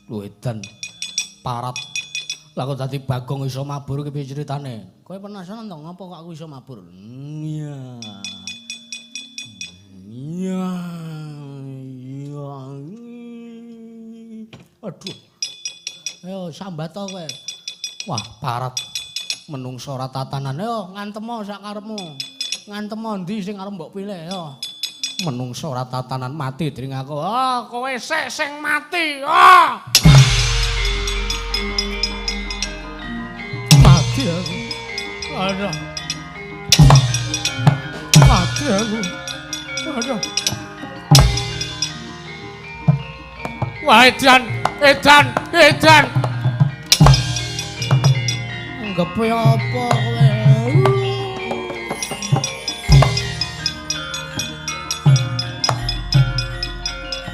Speaker 3: Lho edan parat.
Speaker 2: Lah kok dadi Bagong iso mabur iki piye critane? Kowe penasaran to ngapa kok aku iso mabur? Iya. Iya. Iya. Aduh. Ayo sambat to kowe.
Speaker 3: Wah, parat.
Speaker 2: Menungso ora tatanan. Ayo ngantemo sak karepmu. Ngantemo ndi sing arep mbok pilih yo.
Speaker 3: Menungso ora tatanan mati dring aku.
Speaker 1: Oh, kowe sik sing mati. Oh. Mati aku. Aduh. Mati aku. Aduh. Wah, edan, edan, edan.
Speaker 2: Anggepe apa kowe?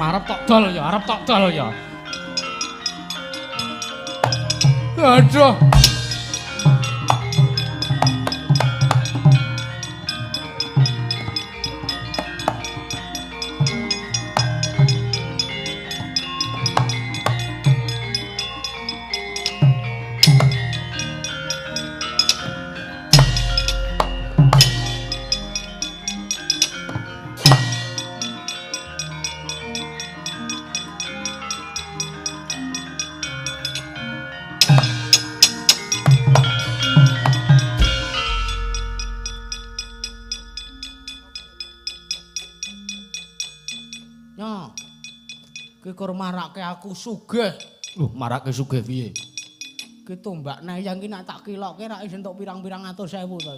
Speaker 1: Arep tok dol ya, arep tok dol ya. Aduh.
Speaker 2: Ki kur marake aku sugih.
Speaker 3: Lho, marake sugih piye?
Speaker 2: Ki tombak nayang ki nek tak kiloke rak iso entuk pirang-pirang atus ewu to.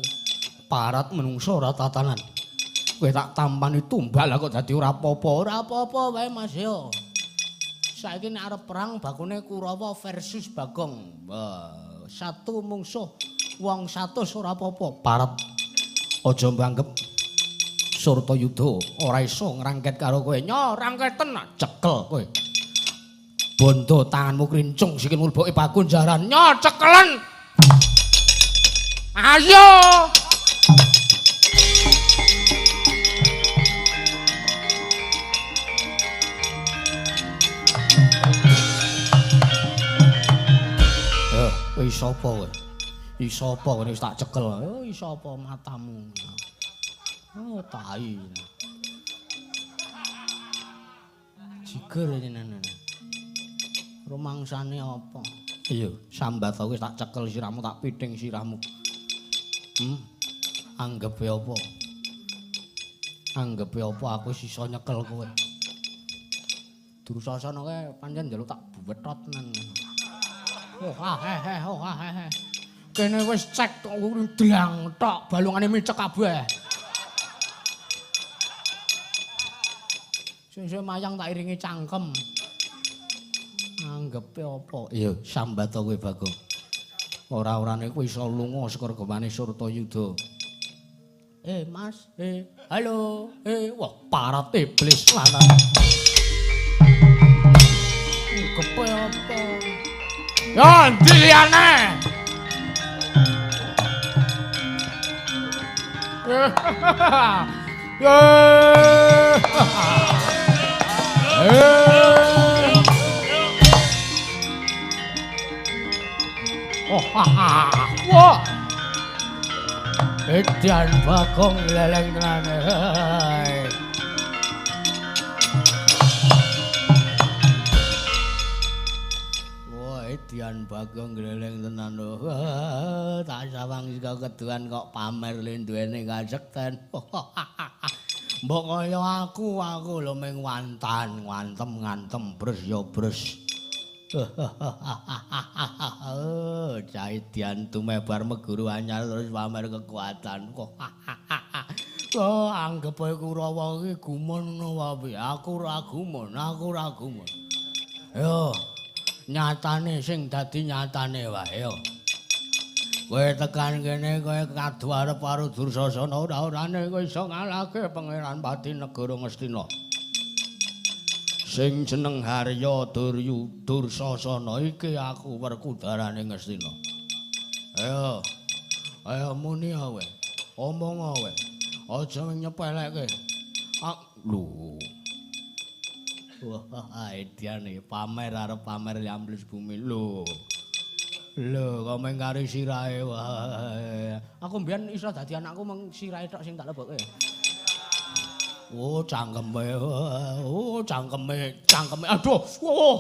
Speaker 3: Parat menungso ora tatanan. Kowe tak tampani tumbak lah kok dadi ora apa-apa.
Speaker 2: Ora apa-apa wae Mas yo. Saiki nek arep perang bakune Kurawa versus Bagong. Wah, satu mungsuh wong 100 ora apa-apa.
Speaker 3: Parat. Aja mbanggep Surtayuda ora iso ngrangket karo kowe.
Speaker 2: Nyo, rangketen
Speaker 3: cekel kowe. Bondo tanganmu krincung sikilmu leboke pakunjaran.
Speaker 2: Nyo, cekelen. Ayo.
Speaker 3: Kowe iso apa kowe? Iso apa kowe wis tak cekel?
Speaker 2: Oh, iso apa matamu? Oh, tai. Jiger jenenge. Rumangsane apa?
Speaker 3: Iya, sambat wis tak cekel sirahmu, tak piting sirahmu. Anggepe apa? Anggepe apa aku wis iso nyekel kowe.
Speaker 2: Dursasana kae pancen njaluk tak buwetot tenan. Oh, ah he oh ah he. Kene wis cek tok dlang tok balungane micek kabeh. Sing mayang tak iringi cangkem.
Speaker 3: Anggepe apa? Iya, sambat kowe Bagong. Ora-orane kowe iso lunga saka regemane Surtayuda.
Speaker 2: Mas, halo,
Speaker 3: wah parat iblis lanang.
Speaker 2: Anggepe apa? Ya endi liyane? Oh, wah. Edan Bagong leleng tenan. Wah, Edan Bagong leleng tenan. Tak sawang saka keduan kok pamer linduene kasekten. Mbok kaya aku lho ming wantan, ngantem ngantem bres ya bres. Cah Dian tumebar meguru anyar terus pamer kekuatan kok. Oh, anggep ae Kurawa iki gumun ngono wae. Aku ora gumun, aku ora gumun. Yo, nyatane sing dadi nyatane wae yo. Kowe tekan kene kowe kadu arep karo Dursasana ora-orane kowe iso ngalahke Pangeran Pati Negara Ngastina.
Speaker 3: Sing jeneng Harya Dursasana iki aku werkudarane Ngastina. Ayo. Ayo muni kowe. Omong kowe. Aja nyepelekke. Lho. Wah, ediane pamer arep pamer ambles bumi lho.
Speaker 2: Lho, kok mung kari sirahe wae. Aku mbiyen iso dadi anakku mung sirahe tok sing tak lebokke.
Speaker 3: Oh, cangkeme. Oh, cangkeme, cangkeme. Aduh. Oh.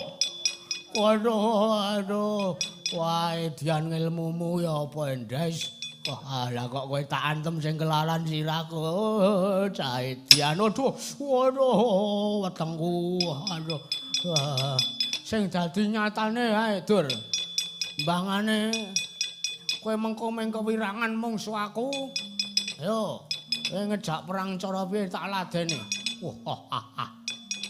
Speaker 3: Waduh, aduh.
Speaker 2: Wah, edian ilmumu ya apa, Endes? Wah, lah kok kowe tak antem sing kelaran sirahku. Oh, cah edian. Aduh. Waduh, wetengku. Aduh. Sing dadi nyatane ae, Dur. Mbangane kowe mengko meng kewirangan mungsu aku. Ayo, kowe ngejak perang cara piye tak ladeni.
Speaker 3: Wah,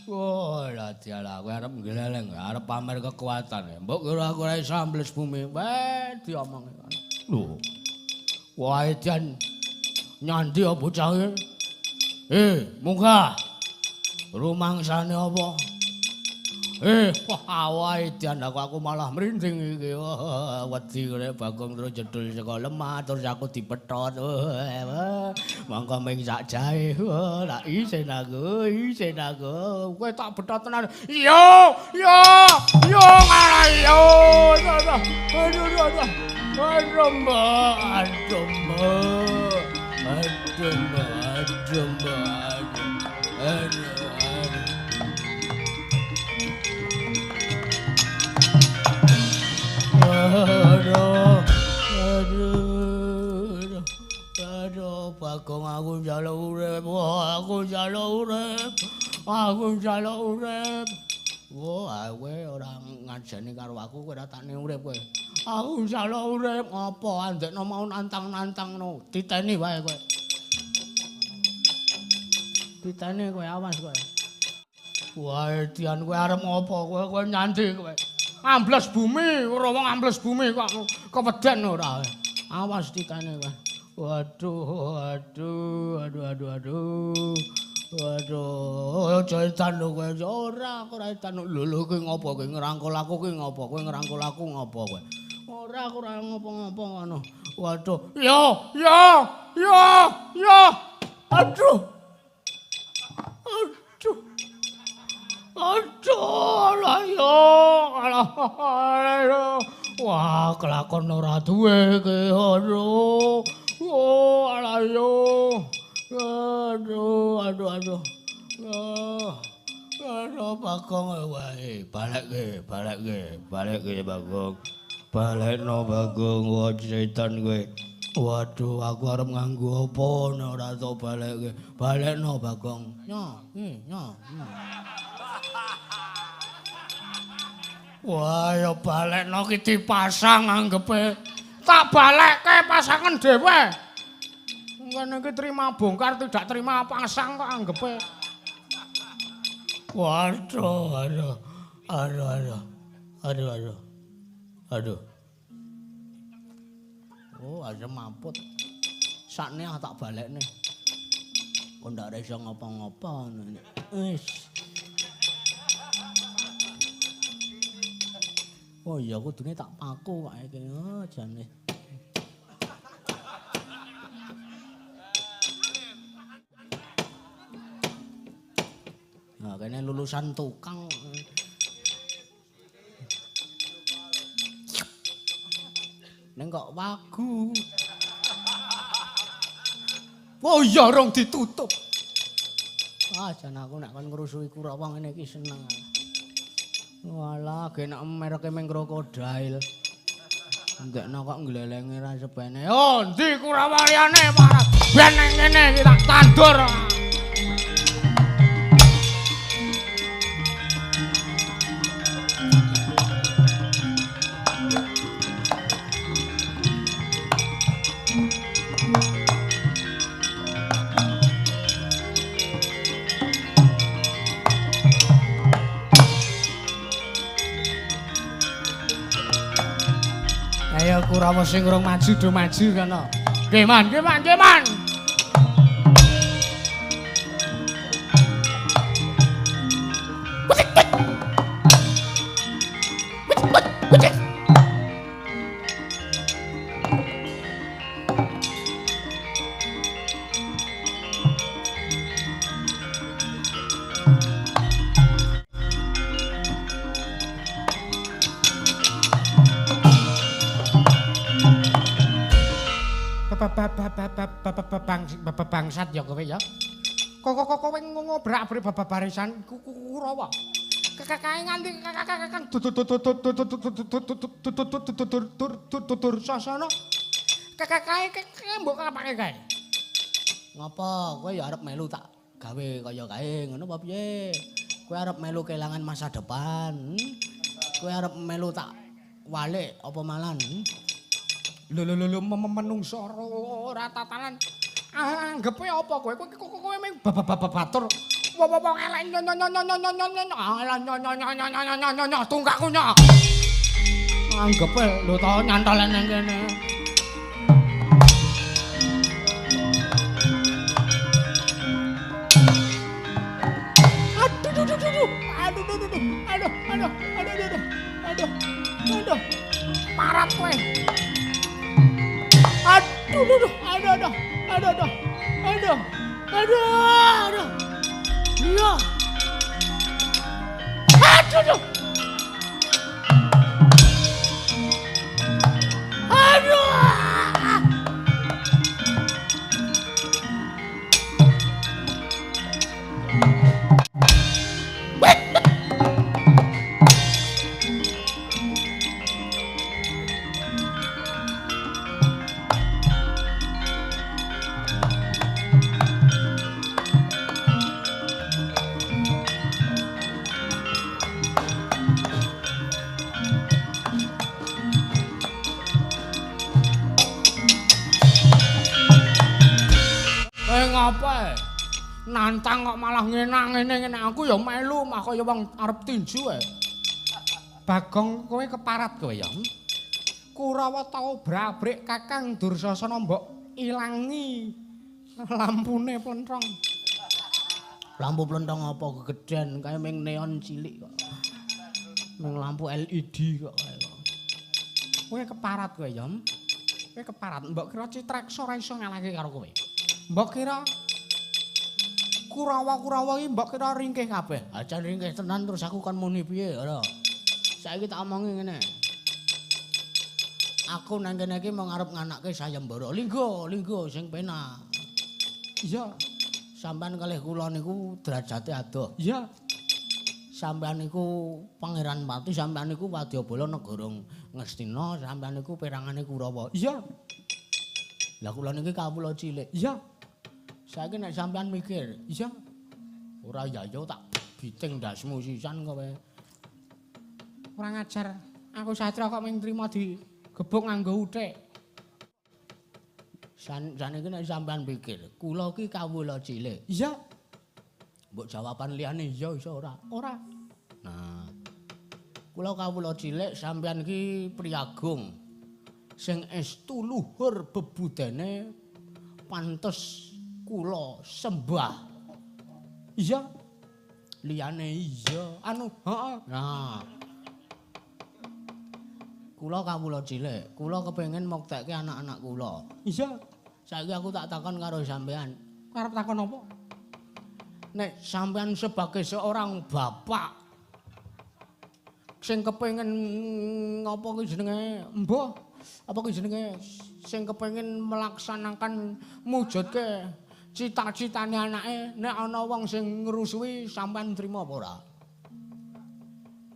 Speaker 3: wah, lah dialah kowe arep ngleleng, arep pamer kekuatan. Mbok kira aku ora iso ambles bumi.
Speaker 2: Weh, diomongi.
Speaker 3: Lho.
Speaker 2: Wah, edan nyandi apa bocah iki? Munggah. Rumangsane apa? Wah wae dian aku malah merinding iki. Wedi rek Bagong terus jedul saka lemah terus aku dipethot. Mongko ming sak jae. Lak isin aku, isin aku. Kowe tak bethot tenan. Yo, yo, yo ngalah yo. Aduh, aduh, aduh. Aduh, Mbak, aduh, Mbak. Aduh, Mbak, aduh, Mbak. Aduh, aduh. Aduh, aduh, aduh, Bagong aku njaluk urip, aku njaluk urip, aku njaluk urip. Wah, kowe ora ngajeni karo aku, kowe ora takne urip kowe. Aku njaluk urip, apa andekno mau nantang-nantangno, titeni wae kowe. Titeni kowe, awas kowe. Wah, dian kowe arep ngopo kowe, kowe nyandi kowe. Ambles bumi, ora wong ambles bumi kok keweden ora. Awas titane kowe. Waduh, aduh, aduh, aduh, aduh. Waduh, aja edan lho kowe. Ora, aku ora edan. Lho lho kowe ngopo kowe ngrangkul aku kowe ngopo? Kowe ngrangkul aku ngopo kowe? Ora, aku ora ngopo-ngopo ngono. Waduh. Yo, yo, yo, yo. Aduh. Aduh. Aduh, lah yo, alah, aduh. Wah, kelakon ora duwe iki, aduh. Oh, alah yo. Aduh, aduh, aduh. Aduh, Bagong wae, balekke, balekke, balekke Bagong. Balekno Bagong, wah setan kowe. Waduh, aku arep nganggo apa nek ora tok balekke. Balekno Bagong. Nyo, nyo. Wah, ya balekno ki dipasang anggepe. Tak balekke pasangan dhewe. Ngene iki terima bongkar tidak terima pasang kok anggepe. Waduh, aduh. Aduh, aduh. Aduh, aduh. Aduh. Oh, aja mamput. Sakne ah tak balekne. Kok ndak iso ngopo-ngopo. Wis. Oh iya kudune tak paku kok iki. Oh jane. Nah, kene lulusan tukang. Neng kok wagu. Oh iya rong ditutup. Ah jan aku nek kon ngrusuhi Kurawa ngene iki seneng. Walah, genak mereke meng krokodil. Ndekno kok nglelenge ra sebene. Oh, endi Kurawa liyane parah. Ben nang kene iki tak tandur. Ayo Kurawa sing urung maju do maju kono. Nggih man, nggih man, nggih man. Bangsat ya kowe ya. Kok kowe ngobrak-abrik barisan Kurawa. Kekakae nganti kakak dudur sasana. Kekakae mbok kapake kae. Ngopo kowe ya arep melu tak gawe kaya kae ngono apa piye? Kowe arep melu kelangan masa depan. Kowe arep melu tak walik apa malan? Lho lho lho menungso ora tatanan. Anggepe apa kowe? Kowe mung batur. Wong elek nyo nyo nyo nyo nyo nyo nyo nyo nyo nyo tungkakku nyo. Anggepe lho to nyantol nang kene. Aduh duh duh duh. Aduh duh
Speaker 1: Aduh, aduh, aduh, aduh, aduh, aduh, aduh, aduh. Parat kowe. Aduh, aduh, aduh, aduh, aduh, aduh, aduh, aduh, aduh. Iya. Aduh, aduh. Aduh.
Speaker 2: Nantang kok malah ngenang ngene aku ya melu mah kaya wong arep tinju ae.
Speaker 1: Bagong kowe keparat kowe ya. Kurawa tau brabrik Kakang Dursasana mbok ilangi lampune plentrong.
Speaker 2: Lampu plentrong apa kegeden kae ming neon cilik kok. Ming lampu LED kok kae kok.
Speaker 1: Kowe keparat kowe ya. Kowe keparat mbok kira Citreksa ora iso ngalahke karo kowe. Mbok kira Kurawa-kurawa iki mbok kira ringkih kabeh.
Speaker 2: Aja ringkih tenan terus aku kon muni piye ora. Saiki tak omongi ngene. Aku nang kene iki mung arep nganake sayembara. Linggo, linggo sing penak.
Speaker 1: Iya.
Speaker 2: Sampeyan kalih kula niku derajate adoh.
Speaker 1: Iya.
Speaker 2: Sampeyan niku Pangeran Pati, sampeyan niku wadyabala negara Ngastina, sampeyan niku perangane Kurawa.
Speaker 1: Iya.
Speaker 2: Lah kula niki kawula cilik.
Speaker 1: Iya.
Speaker 2: Saiki nek sampean mikir,
Speaker 1: iya.
Speaker 2: Ora ya ya tak biting ndasmu sisan kowe.
Speaker 1: Ora ngajar. Aku satria kok mung trimo digebuk nganggo uthik.
Speaker 2: Saniki nek sampean pikir, kula iki kawula cilik.
Speaker 1: Iya.
Speaker 2: Mbok jawaban liyane iya iso ora?
Speaker 1: Ora.
Speaker 2: Nah. Kula kawula cilik, sampean iki priyagung sing estu luhur bebudene pantes kula sembah.
Speaker 1: Iya.
Speaker 2: Liyane iya.
Speaker 1: Anu, heeh.
Speaker 2: Nah. Kula kawula cilik, kula kepengin muktekke anak-anak kula.
Speaker 1: Iya.
Speaker 2: Saiki aku tak takon karo sampean.
Speaker 1: Arep takon apa?
Speaker 2: Nek sampean sebagai seorang bapak sing kepengin apa ki jenenge?
Speaker 1: Mbah,
Speaker 2: apa ki jenenge? Sing kepengin melaksanakan mujudke cita-citane anake, nek ana wong sing ngrusuhi sampean trima apa ora?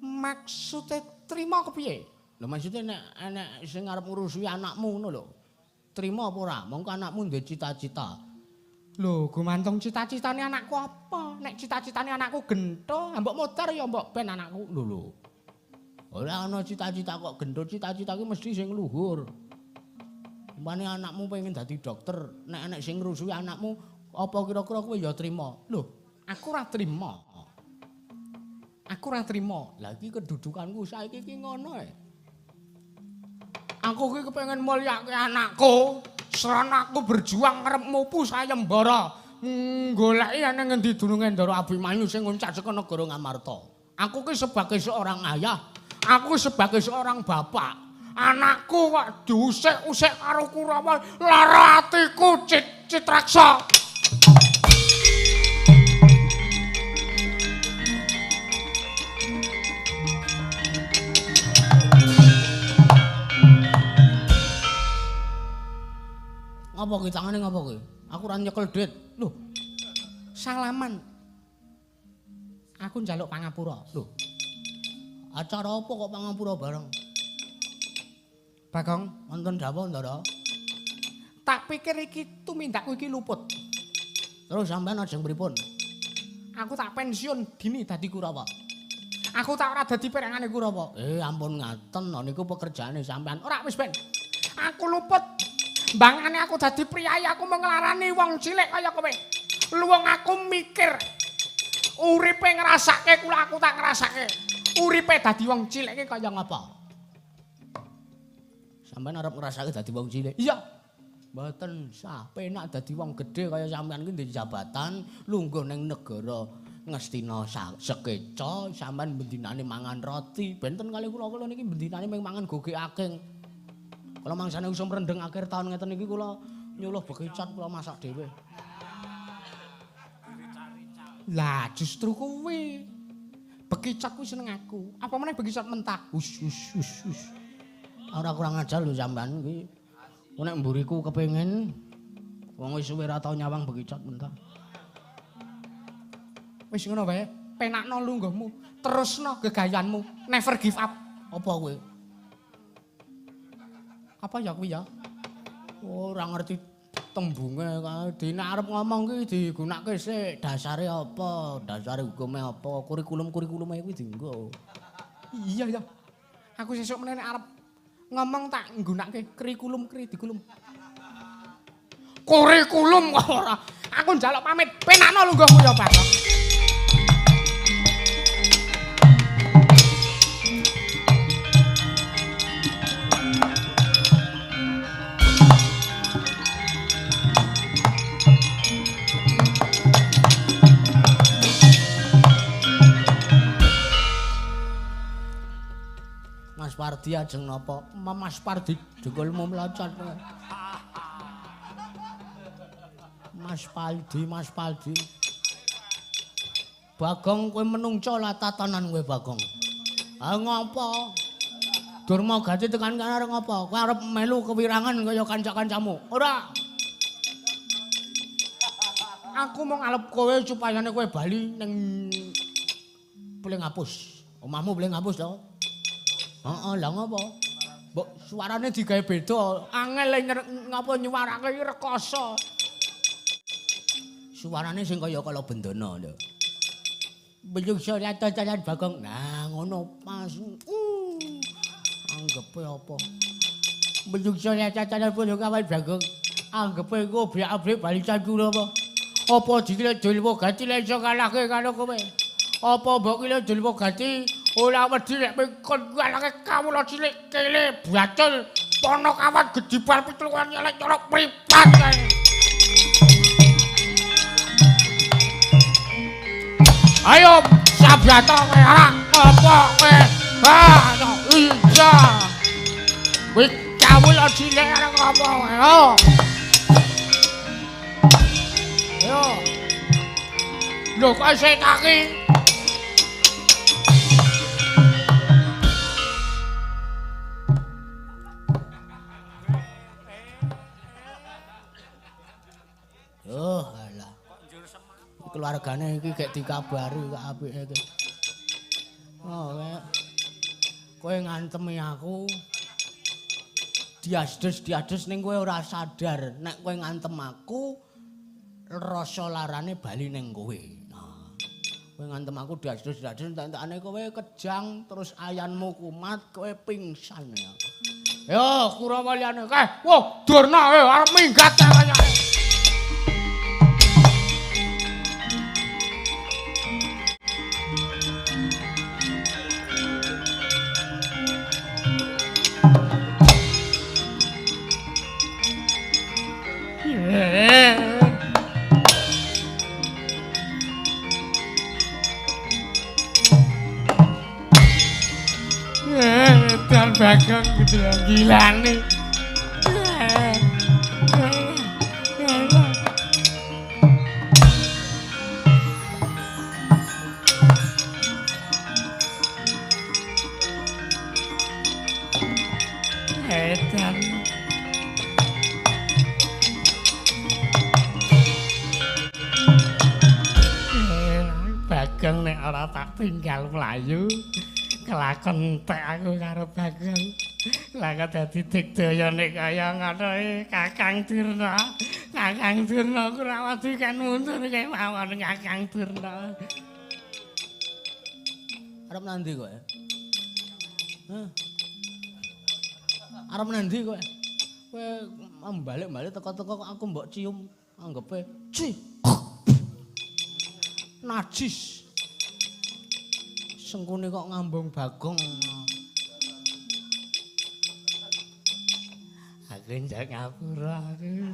Speaker 1: Maksude trima kepiye?
Speaker 2: Lho maksude nek enek sing arep ngrusuhi anakmu ngono lho. Trima apa ora? Mongko anakmu duwe cita-cita.
Speaker 1: Lho, gumantung cita-citane anakku apa? Nek cita-citane anakku gentho, mbok muter ya mbok ben anakku.
Speaker 2: Lho lho. Ora ana cita-cita kok gentho, cita-cita ki mesti sing luhur. Umpamane anakmu pengen dadi dokter, nek enek sing ngrusuhi anakmu, apa kira-kira kowe ya trima?
Speaker 1: Lho, aku ora trima. Aku ora trima.
Speaker 2: Lah iki kedudukanku saiki iki ngono e. Aku ki kepengin mulyake anakku,
Speaker 1: srana aku berjuang arep mupu sayembara, goleki ana ngendi dununge Ndara
Speaker 2: Abimanyu sing nguncak saka negara Ngamarta. Aku ki sebagai seorang ayah, aku sebagai seorang bapak,
Speaker 1: anakku kok diusik-usik karo Kurawa, lara atiku Citraksa.
Speaker 2: Ngapa ki tangane ngapa ki? Aku ora nyekel duit.
Speaker 1: Lho. Salaman. Aku njaluk pangapura.
Speaker 2: Lho. Acara apa kok pangapura bareng?
Speaker 1: Bagong,
Speaker 2: wonten dawuh Ndara?
Speaker 1: Tak pikir iki tumindakku iki luput.
Speaker 2: Terus sampean ajeng pripun?
Speaker 1: Aku tak pensiun dini dadi Kurawa. Aku tak ora dadi perangane Kurawa.
Speaker 2: Ampun ngaten, niku pekerjaane sampean.
Speaker 1: Ora wis ben. Aku luput. Mbangane aku dadi priyayi, aku menglarani wong cilik kaya kowe. Luwung aku mikir uripe ngrasake kula aku tak ngrasake. Uripe dadi wong cilik iki kaya ngapa?
Speaker 2: Sampeyan arep ngrasake dadi wong cilik?
Speaker 1: Iya.
Speaker 2: Mboten sah, penak dadi wong gedhe kaya sampeyan iki ndek jabatan, lungguh ning negara Ngestina sekeca sampean bendinane mangan roti. Benten kali kula-kula niki bendinane mung mangan gogek aking. Kula mangsane usum rendeng akhir taun ngeten iki kula nyuluh bekicot kula masak dhewe.
Speaker 1: Lah justru kuwi. Bekicot kuwi seneng aku. Apa meneh bekicot mentah?
Speaker 2: Us us us us. Ora kurang ajar lho sampean iki. Nek mburiku kepengin wong wis suwe ora tau nyawang bekicot mentah.
Speaker 1: Wis ngono wae, penakno lungguhmu, terusno gegayanmu, never give up.
Speaker 2: Apa kowe?
Speaker 1: Apa ya kuwi ya?
Speaker 2: Ora ngerti tembunge kae. Dene arep ngomong ki digunakake sik, dasare apa, dasare hukume apa, kurikulum-kurikulume kuwi dienggo.
Speaker 1: Iya ya. Aku sesuk meneh nek arep ngomong tak nggunakake kurikulum kurikulum. Kurikulum kok ora. Aku njaluk pamit, penakno lungguhmu ya, Pak.
Speaker 2: Mas Pardi ajeng napa? Mas Pardi jengkolmu mlocot. Mas Paldi, Mas Paldi. Bagong kowe menungso lah tatanan kowe Bagong. Ha ngopo? Durma Gati tekan kene arep ngopo? Kowe arep melu kewirangan kaya kanca-kancamu. Ora. Aku mau ngalep kowe supayane kowe bali ning Pling Apus. Omahmu Pling Apus to? Heeh, lha ngopo? Mbok suarane digawe beda.
Speaker 1: Angel ngapa nyuwarake iki rekoso.
Speaker 2: Suarane sing kaya kala bendana lho. Beyung sore tontonan Bagong. Nah, ngono pas. Anggepe apa? Beyung sore tontonan pun kawan Bagong. Anggepe iku obrek-obrek bali cangkul apa? Apa dikira Durma Gati lek iso ngalahke karo kowe? Apa mbok kira Durma Gati ora wedi nek kon ngalahke kawula cilik kele bacul pono kawan gedibal pitulungan nyelek colok mripat kae.
Speaker 1: Ayo sabyata kowe ora apa kowe? Ha iya. Kowe kawula cilik arep apa kowe? Yo. Lho kok isih kaki?
Speaker 2: Oh, alah. Keluargane iki gek dikabari kok apike iki. Oh, kowe ngantemi aku. Diasdes-diasdes ning kowe ora sadar nek kowe ngantem aku rasa larane bali ning kowe. Nah, kowe ngantem aku diasdes-diasdes entek-entekane kowe kejang terus ayanmu kumat, kowe pingsan ya.
Speaker 1: Yo, Kurawa liyane kae. Wah, Durna arep minggat kaya. Dan Bagong gitu ya, gila nih. Edan. Bagong nek ora tak tinggal mlayu. Kelakon entek aku karo Bagong. Lah kok dadi digdaya nek kaya ngono iki Kakang Durna. Kakang Durna ora wedi kan mundur kemawon Kakang Durna.
Speaker 2: Arep nandi kowe? Hah? Arep nandi kowe? Kowe balik-balik teko-teko kok aku mbok cium anggepe ci. Najis. Sengkune kok ngambung Bagong.
Speaker 1: Aku njak ngapura aku.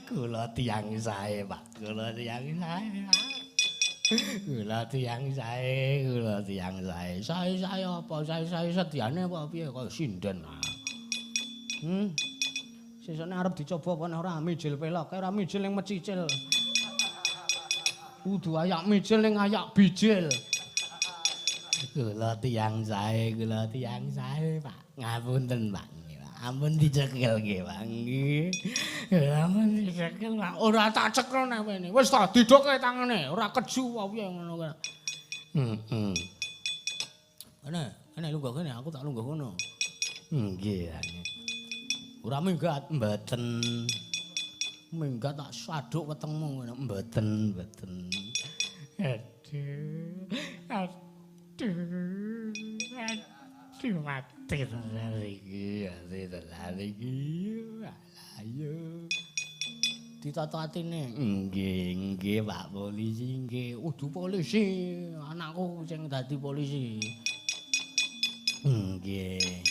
Speaker 1: Kula tiyang sae, Pak. Kula tiyang sae. Kula tiyang sae, kula tiyang sae.
Speaker 2: Sae-sae apa? Sae-sae sediane apa piye kaya sinden. Sesukne arep dicoba apa ora mijil pelok, ora mijil ning mecicil. Kudu ayak mijil ning ayak bijil.
Speaker 1: Kula tiyang sae, kula tiyang sae, Pak. Ngapunten, Pak. Ampun dicekel nggih, Pak. Nggih. Ampun dicekel, Pak.
Speaker 2: Ora tak cekel nek wene. Wis ta didoke tangane, ora keju apa piye ngono kuwi.
Speaker 1: Heeh.
Speaker 2: Kene, kene lungguh kene, aku tak lungguh kono.
Speaker 1: Nggih.
Speaker 2: Ora minggat,
Speaker 1: mboten.
Speaker 2: Minggat tak saduk wetengmu ngono.
Speaker 1: Mboten, mboten. Aduh. Aduh. Aduh mati tenan iki, mati tenan iki. Ayo.
Speaker 2: Ditata atine.
Speaker 1: Nggih, nggih Pak Polisi, nggih.
Speaker 2: Udu polisi, anakku sing dadi polisi.
Speaker 1: Nggih.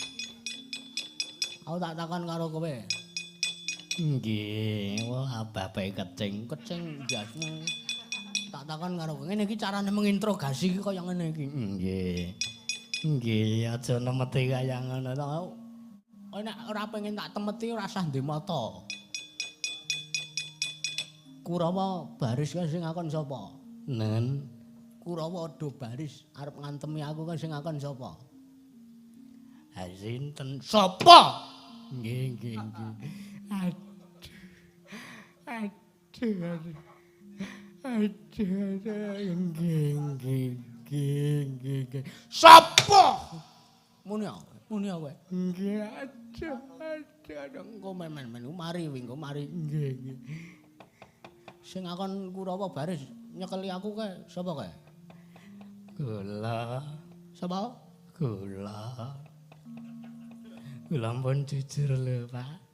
Speaker 2: Aku tak takon karo kowe.
Speaker 1: Nggih, wah bapak kecing,
Speaker 2: kecing biasmu. Tak takon karo kowe. Ngene iki carane menginterogasi iki kaya ngene iki.
Speaker 1: Nggih. Nggih, aja nemeti kaya ngono to.
Speaker 2: Kowe nek ora pengen tak temeti ora usah ndek mata. Kurawa baris kae sing ngakon sapa?
Speaker 1: Nen.
Speaker 2: Kurawa do baris arep ngantemi aku kae sing ngakon sapa?
Speaker 1: Ha sinten?
Speaker 2: Sapa?
Speaker 1: Nggih, nggih, nggih. Aduh. Aduh. Aduh, aduh. Nggih, nggih, nggih, nggih.
Speaker 2: Sapa? Muni muni kowe.
Speaker 1: Nggih, aduh, aduh, aduh.
Speaker 2: Engko men-men mari engko mari.
Speaker 1: Nggih, nggih.
Speaker 2: Sing ngakon Kurawa baris nyekeli aku kae sapa kae?
Speaker 1: Kula.
Speaker 2: Sapa?
Speaker 1: Kula. Kula ampun jujur lho, Pak.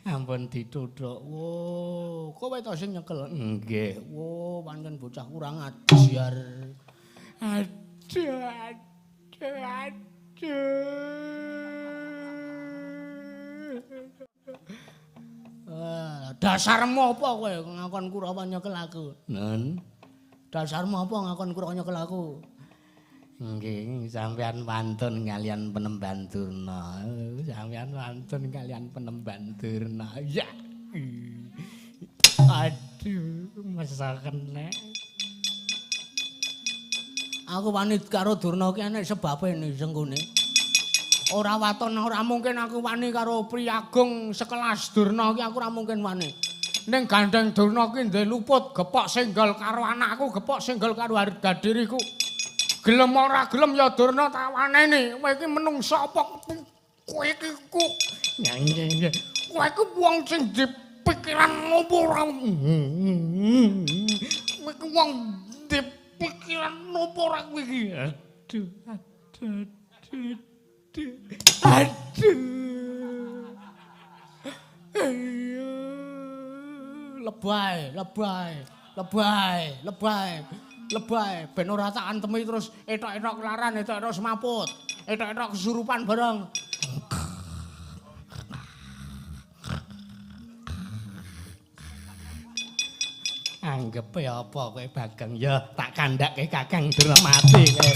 Speaker 1: Ampun dituthuk.
Speaker 2: Wo, kowe to sing nyekel?
Speaker 1: Nggih.
Speaker 2: Wo, pancen bocah kurang ajar.
Speaker 1: Aduh, aduh, aduh.
Speaker 2: Dasarmu apa kowe ngakon Kurawa nyekel aku?
Speaker 1: Nen.
Speaker 2: Dasarmu apa ngakon Kurawa nyekel aku?
Speaker 1: Nggih, sampean wantun kalian penemban Durna. Sampean wantun kalian penemban Durna. Ya. Aduh, masa kena.
Speaker 2: Aku wani karo Durna ki enek sebabe ning senggone. Ora waton ora mungkin aku wani karo priyagung sekelas Durna ki aku ora mungkin wani. Ning gandeng Durna ki ndek luput gepok senggol karo anakku, gepok senggol karo harga diriku. Gelem ora gelem ya Durna tak waneni. Kowe iki menungsa apa kowe iki ku?
Speaker 1: Nggih, nggih.
Speaker 2: Kowe iki wong sing dipikiran opo ora? Kowe iki wong dipikiran opo ora kowe iki?
Speaker 1: Aduh, aduh, aduh. Aduh. Ayo.
Speaker 2: Lebay, lebay, lebay, lebay. Lebay, ben ora tak antemi terus etok-etok kelaran, etok-etok semaput, etok-etok kesurupan bareng.
Speaker 1: Anggepe apa kowe Bagong? Ya tak kandhake Kakang Durna mati kowe.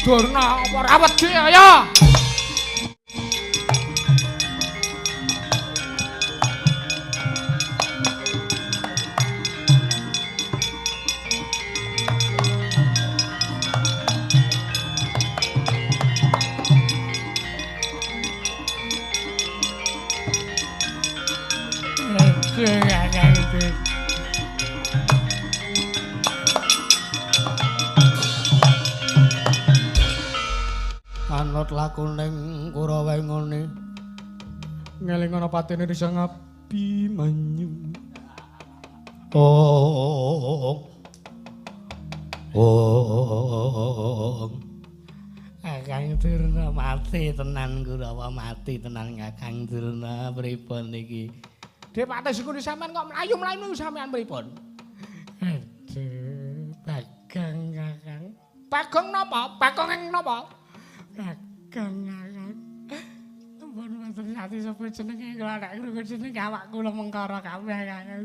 Speaker 2: Durna apa ora wedi ayo. Anut lakuning Kurawa ngene.
Speaker 1: Ngeling ana patene Risang Abimanyu. Oh. Oh. Kakang Durna mati tenan Kurawa mati tenan Kakang Durna pripun iki?
Speaker 2: Depate sikune sampean kok mlayu-mlayu sampean pripun?
Speaker 1: Aduh, Bagong Kakang.
Speaker 2: Bagong napa? Bagong ing napa?
Speaker 1: Bagong Kakang. Ampun mboten ati sapa jenenge kula nek krungu jenenge awak kula mengkara kabeh Kakang.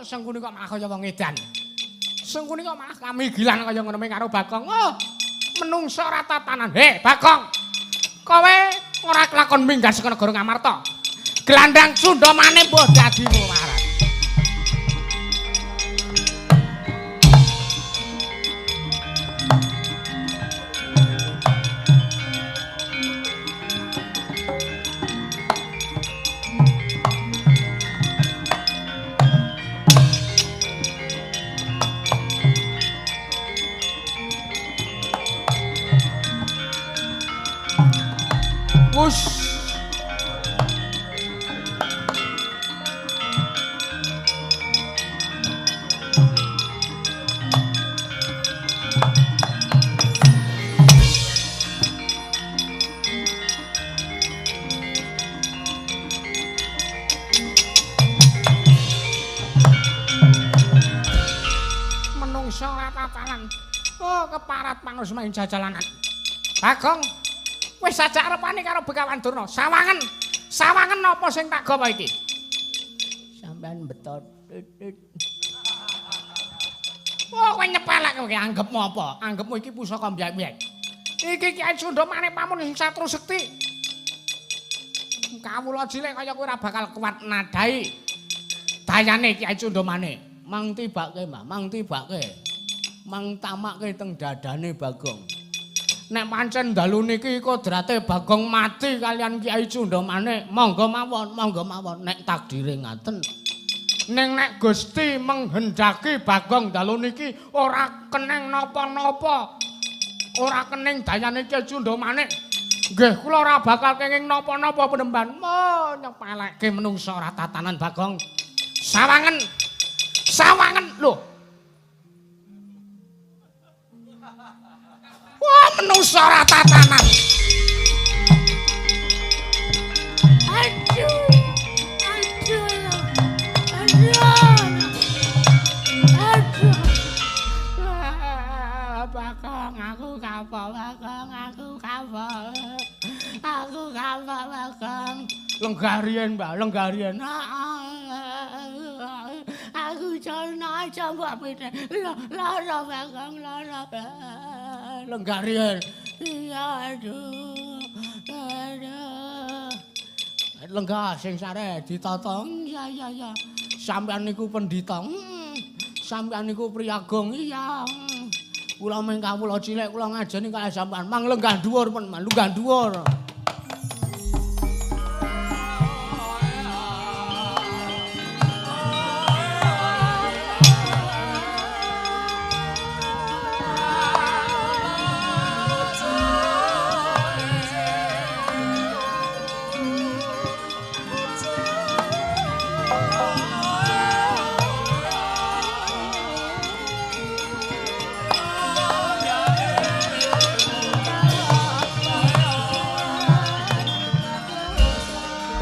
Speaker 1: Sengkuni kok malah kaya wong edan. Sengkuni kok malah kamigilan kaya ngono karo Bagong. Oh, menungsa ora tatanan. He, Bagong. Kowe ora kelakon minggah saka negara Ngamarta. Gelandang Sunda maneh mbuh dadimu warat. Menungsa ora tatanan. Oh, keparat pangus main jajalanan. Bagong, wis ajak arepane karo Begawan Durna. Sawangen. Sawangen apa sing tak gawa iki?
Speaker 2: Sampeyan betot.
Speaker 1: Oh, kowe nyepelek kowe anggepmu apa? Anggepmu iki pusaka mbyek-mbyek. Iki Kyai Sunda Manik Pamun sing satru sekti. Kawula cilik kaya kowe ora bakal kuat nadai dayane Kyai Sunda Manik.
Speaker 2: Mang tibake, Mbah, mang tibake. Mang tamake teng dadane Bagong.
Speaker 1: Nek pancen dalu niki kodrate Bagong mati kalian Kyai Sunda Manik, monggo mawon,
Speaker 2: monggo mawon nek takdire ngaten.
Speaker 1: Ning nek Gusti menghendaki Bagong dalu niki ora keneng napa-napa. Ora kening dayane Kyai Sunda Manik. Nggih, kula ora bakal kenging napa-napa penemban. Oh, nyepelekke menungsa ora tatanan Bagong. Sawangen. Sawangen lho. Wah, menungsa ora tatanan. Aduh. Aduh. Aduh. Aduh. Bagong, aku kapok, Bagong, aku kapok. Aku kapok, Bagong. Lenggah riyen, Mbak, lenggah riyen. Aku jono aja mbok pite. Lara Bagong, lara. Lenggah riyen. Iya, aduh. Aduh.
Speaker 2: Lenggah sing sare ditata.
Speaker 1: Iya, iya, iya.
Speaker 2: Sampeyan niku pendhita. Sampeyan niku priyagung.
Speaker 1: Iya.
Speaker 2: Kula mung kawula cilik kula ngajeni kaya sampeyan. Mang lenggah dhuwur pun, mang lenggah dhuwur.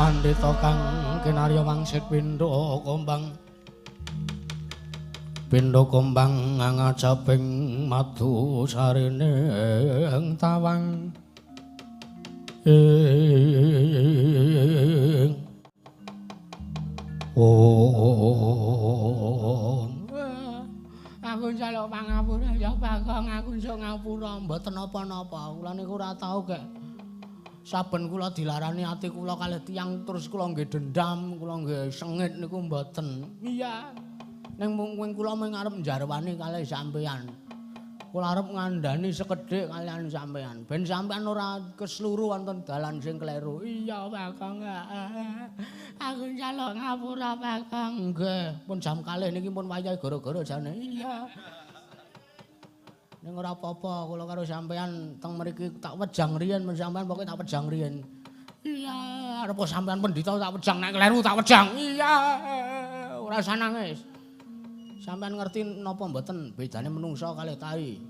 Speaker 2: Pandhita kang kinarya wangsit pindha kombang. Pindha kombang ngangajaping madu sarene ing tawang. Ing Om.
Speaker 1: Aku njaluk pangapura ya Bagong, aku njaluk ngapura
Speaker 2: mboten napa-napa. Kula niku ora tau kek. Saben kula dilarani ati kula kalih tiyang terus kula nggih dendam, kula nggih sengit niku mboten.
Speaker 1: Iya.
Speaker 2: Ning mung kula mung arep njarwani kalih sampeyan. Kula arep ngandani sekedhik kaliyan sampeyan. Ben sampeyan ora kesluru wonten dalan sing kleru.
Speaker 1: Iya, Bagong. Aku njaluk ngapura, Bagong.
Speaker 2: Nggih, pun jam kalih niki pun wayahe gara-gara jane.
Speaker 1: Iya.
Speaker 2: Ning ora apa-apa, kula karo sampeyan teng mriki tak wejang riyen, men sampeyan pokoke tak wejang riyen.
Speaker 1: Iya,
Speaker 2: arep sampeyan pendhita tak wejang nek kleru tak wejang.
Speaker 1: Iya, ora usah nangis.
Speaker 2: Sampeyan ngerti napa mboten bedane menungsa kalih tai?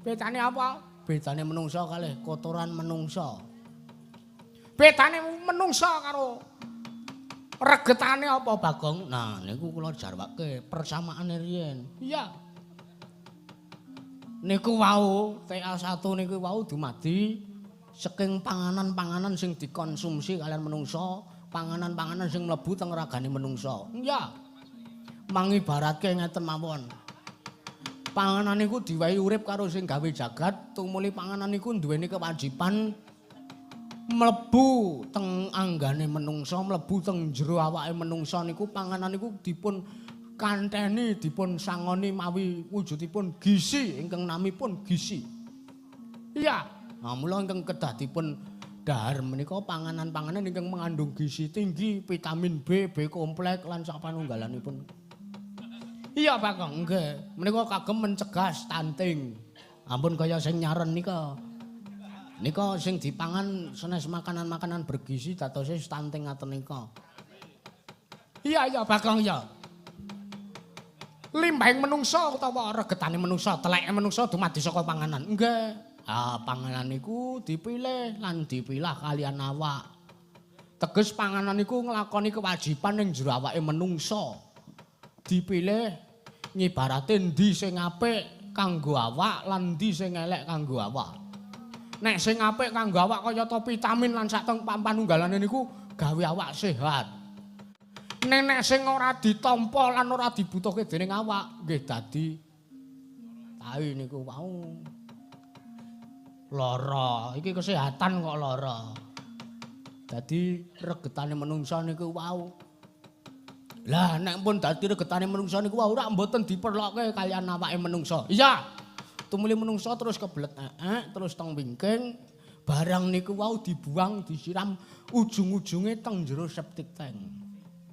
Speaker 1: Bedane apa?
Speaker 2: Bedane menungsa kalih kotoran menungsa.
Speaker 1: Bedane menungsa karo regetane apa,
Speaker 2: Bagong? Nah, niku kula jarwake persamaane riyen.
Speaker 1: Iya.
Speaker 2: Niku wau TA1 niku wau dumadi saking panganan-panganan sing dikonsumsi kalian menungsa, panganan-panganan sing mlebu teng ragane menungsa.
Speaker 1: Iya.
Speaker 2: Mangibaratke ngeten mawon. Panganan niku diwehi urip karo sing gawe jagat, tumuli panganan niku duweni kewajiban mlebu teng anggane menungsa, mlebu teng jero awake menungsa niku panganan niku dipun kanteni, dipun sangoni mawi wujudipun gizi ingkang namipun gizi. Iya, nah mula ingkang kedah dipun dahar menika panganan-panganan ingkang mengandung gizi tinggi, vitamin B, B kompleks lan sapanunggalanipun. Iya Bagong, nggih. Menika kagem mencegah stunting. Ampun kaya sing nyaren nika. Nika sing dipangan senes makanan-makanan bergizi dadose stunting ngaten nika. Iya iya Bagong ya. Limbahing menungsa utawa regetane menungsa, teleke menungsa dumadi saka panganan. Nggih. Ah, panganan niku dipilih lan dipilah kalian awak. Teges panganan niku nglakoni kewajiban ning jero awake menungsa. Dipilih ngibarate endi sing apik kanggo awak lan endi sing elek kanggo awak. Nek sing apik kanggo awak kayata vitamin lan sak panunggalane niku gawe awak sehat. Nek sing ora ditampa lan ora dibutuhke dening awak nggih dadi tai niku wau. Lara, iki kesehatan kok lara. Dadi regetane menungsa niku wau. Lah nek pun dadi regetane menungsa niku wau ora mboten diperlokke kaliyan awake menungsa. Iya. Tumuli menungsa terus kebelet eek, terus teng wingking, barang niku wau dibuang, disiram, ujung-ujunge teng jero septic tank.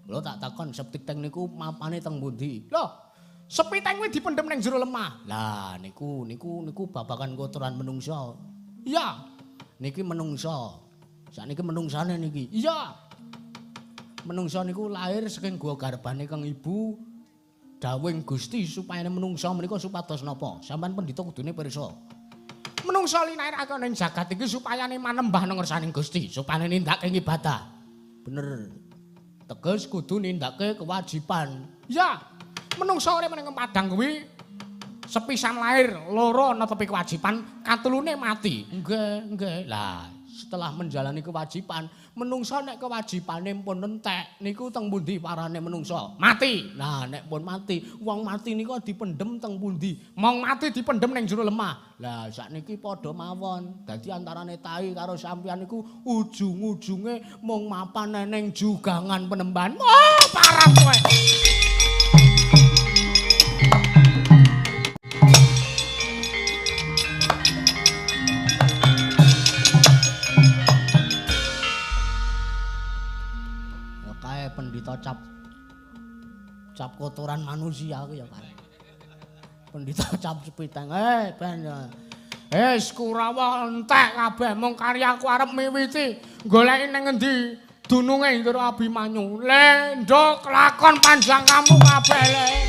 Speaker 2: Lho tak takon septic tank niku mapane teng pundi? Lho, septic tank kuwi dipendhem ning jero lemah. Lah niku niku babagan kotoran menungsa. Iya. Niki menungsa. Sakniki menungsane niki. Iya. Menungsa niku lahir saking gua garbane kang ibu dawuhing Gusti supaya menungsa menika supados napa? Sampeyan pendhita kudune pirsa. Menungsa linairake ning jagat iki supayane manembah nang ngersaning Gusti, supayane nindakake ibadah. Bener. Teges kudu nindakake kewajiban. Ya, menungsa urip ning padang kuwi sepisan lahir, loro netepi kewajiban, katelune mati. Nggih, nggih. Lah, setelah menjalani kewajiban, menungsa nek kewajibane pun entek niku teng pundi parane menungsa? Mati. Nah, nek pun mati, wong mati nika dipendhem teng pundi? Mong mati dipendhem ning jero lemah. Lah, sakniki padha mawon. Dadi antarane tai karo sampeyan niku ujung-ujunge mung mapan ning jugangan penemban. Oh, parah kowe. Pendhita cap kotoran manusia aku ya kae. Pendhita cap sepiteng. Ben. Wis Kurawa entek kabeh mung karyaku arep miwiti goleki ning endi dununge Indra Abimanyu. Le nduk lakon panjang kamu kabeh le.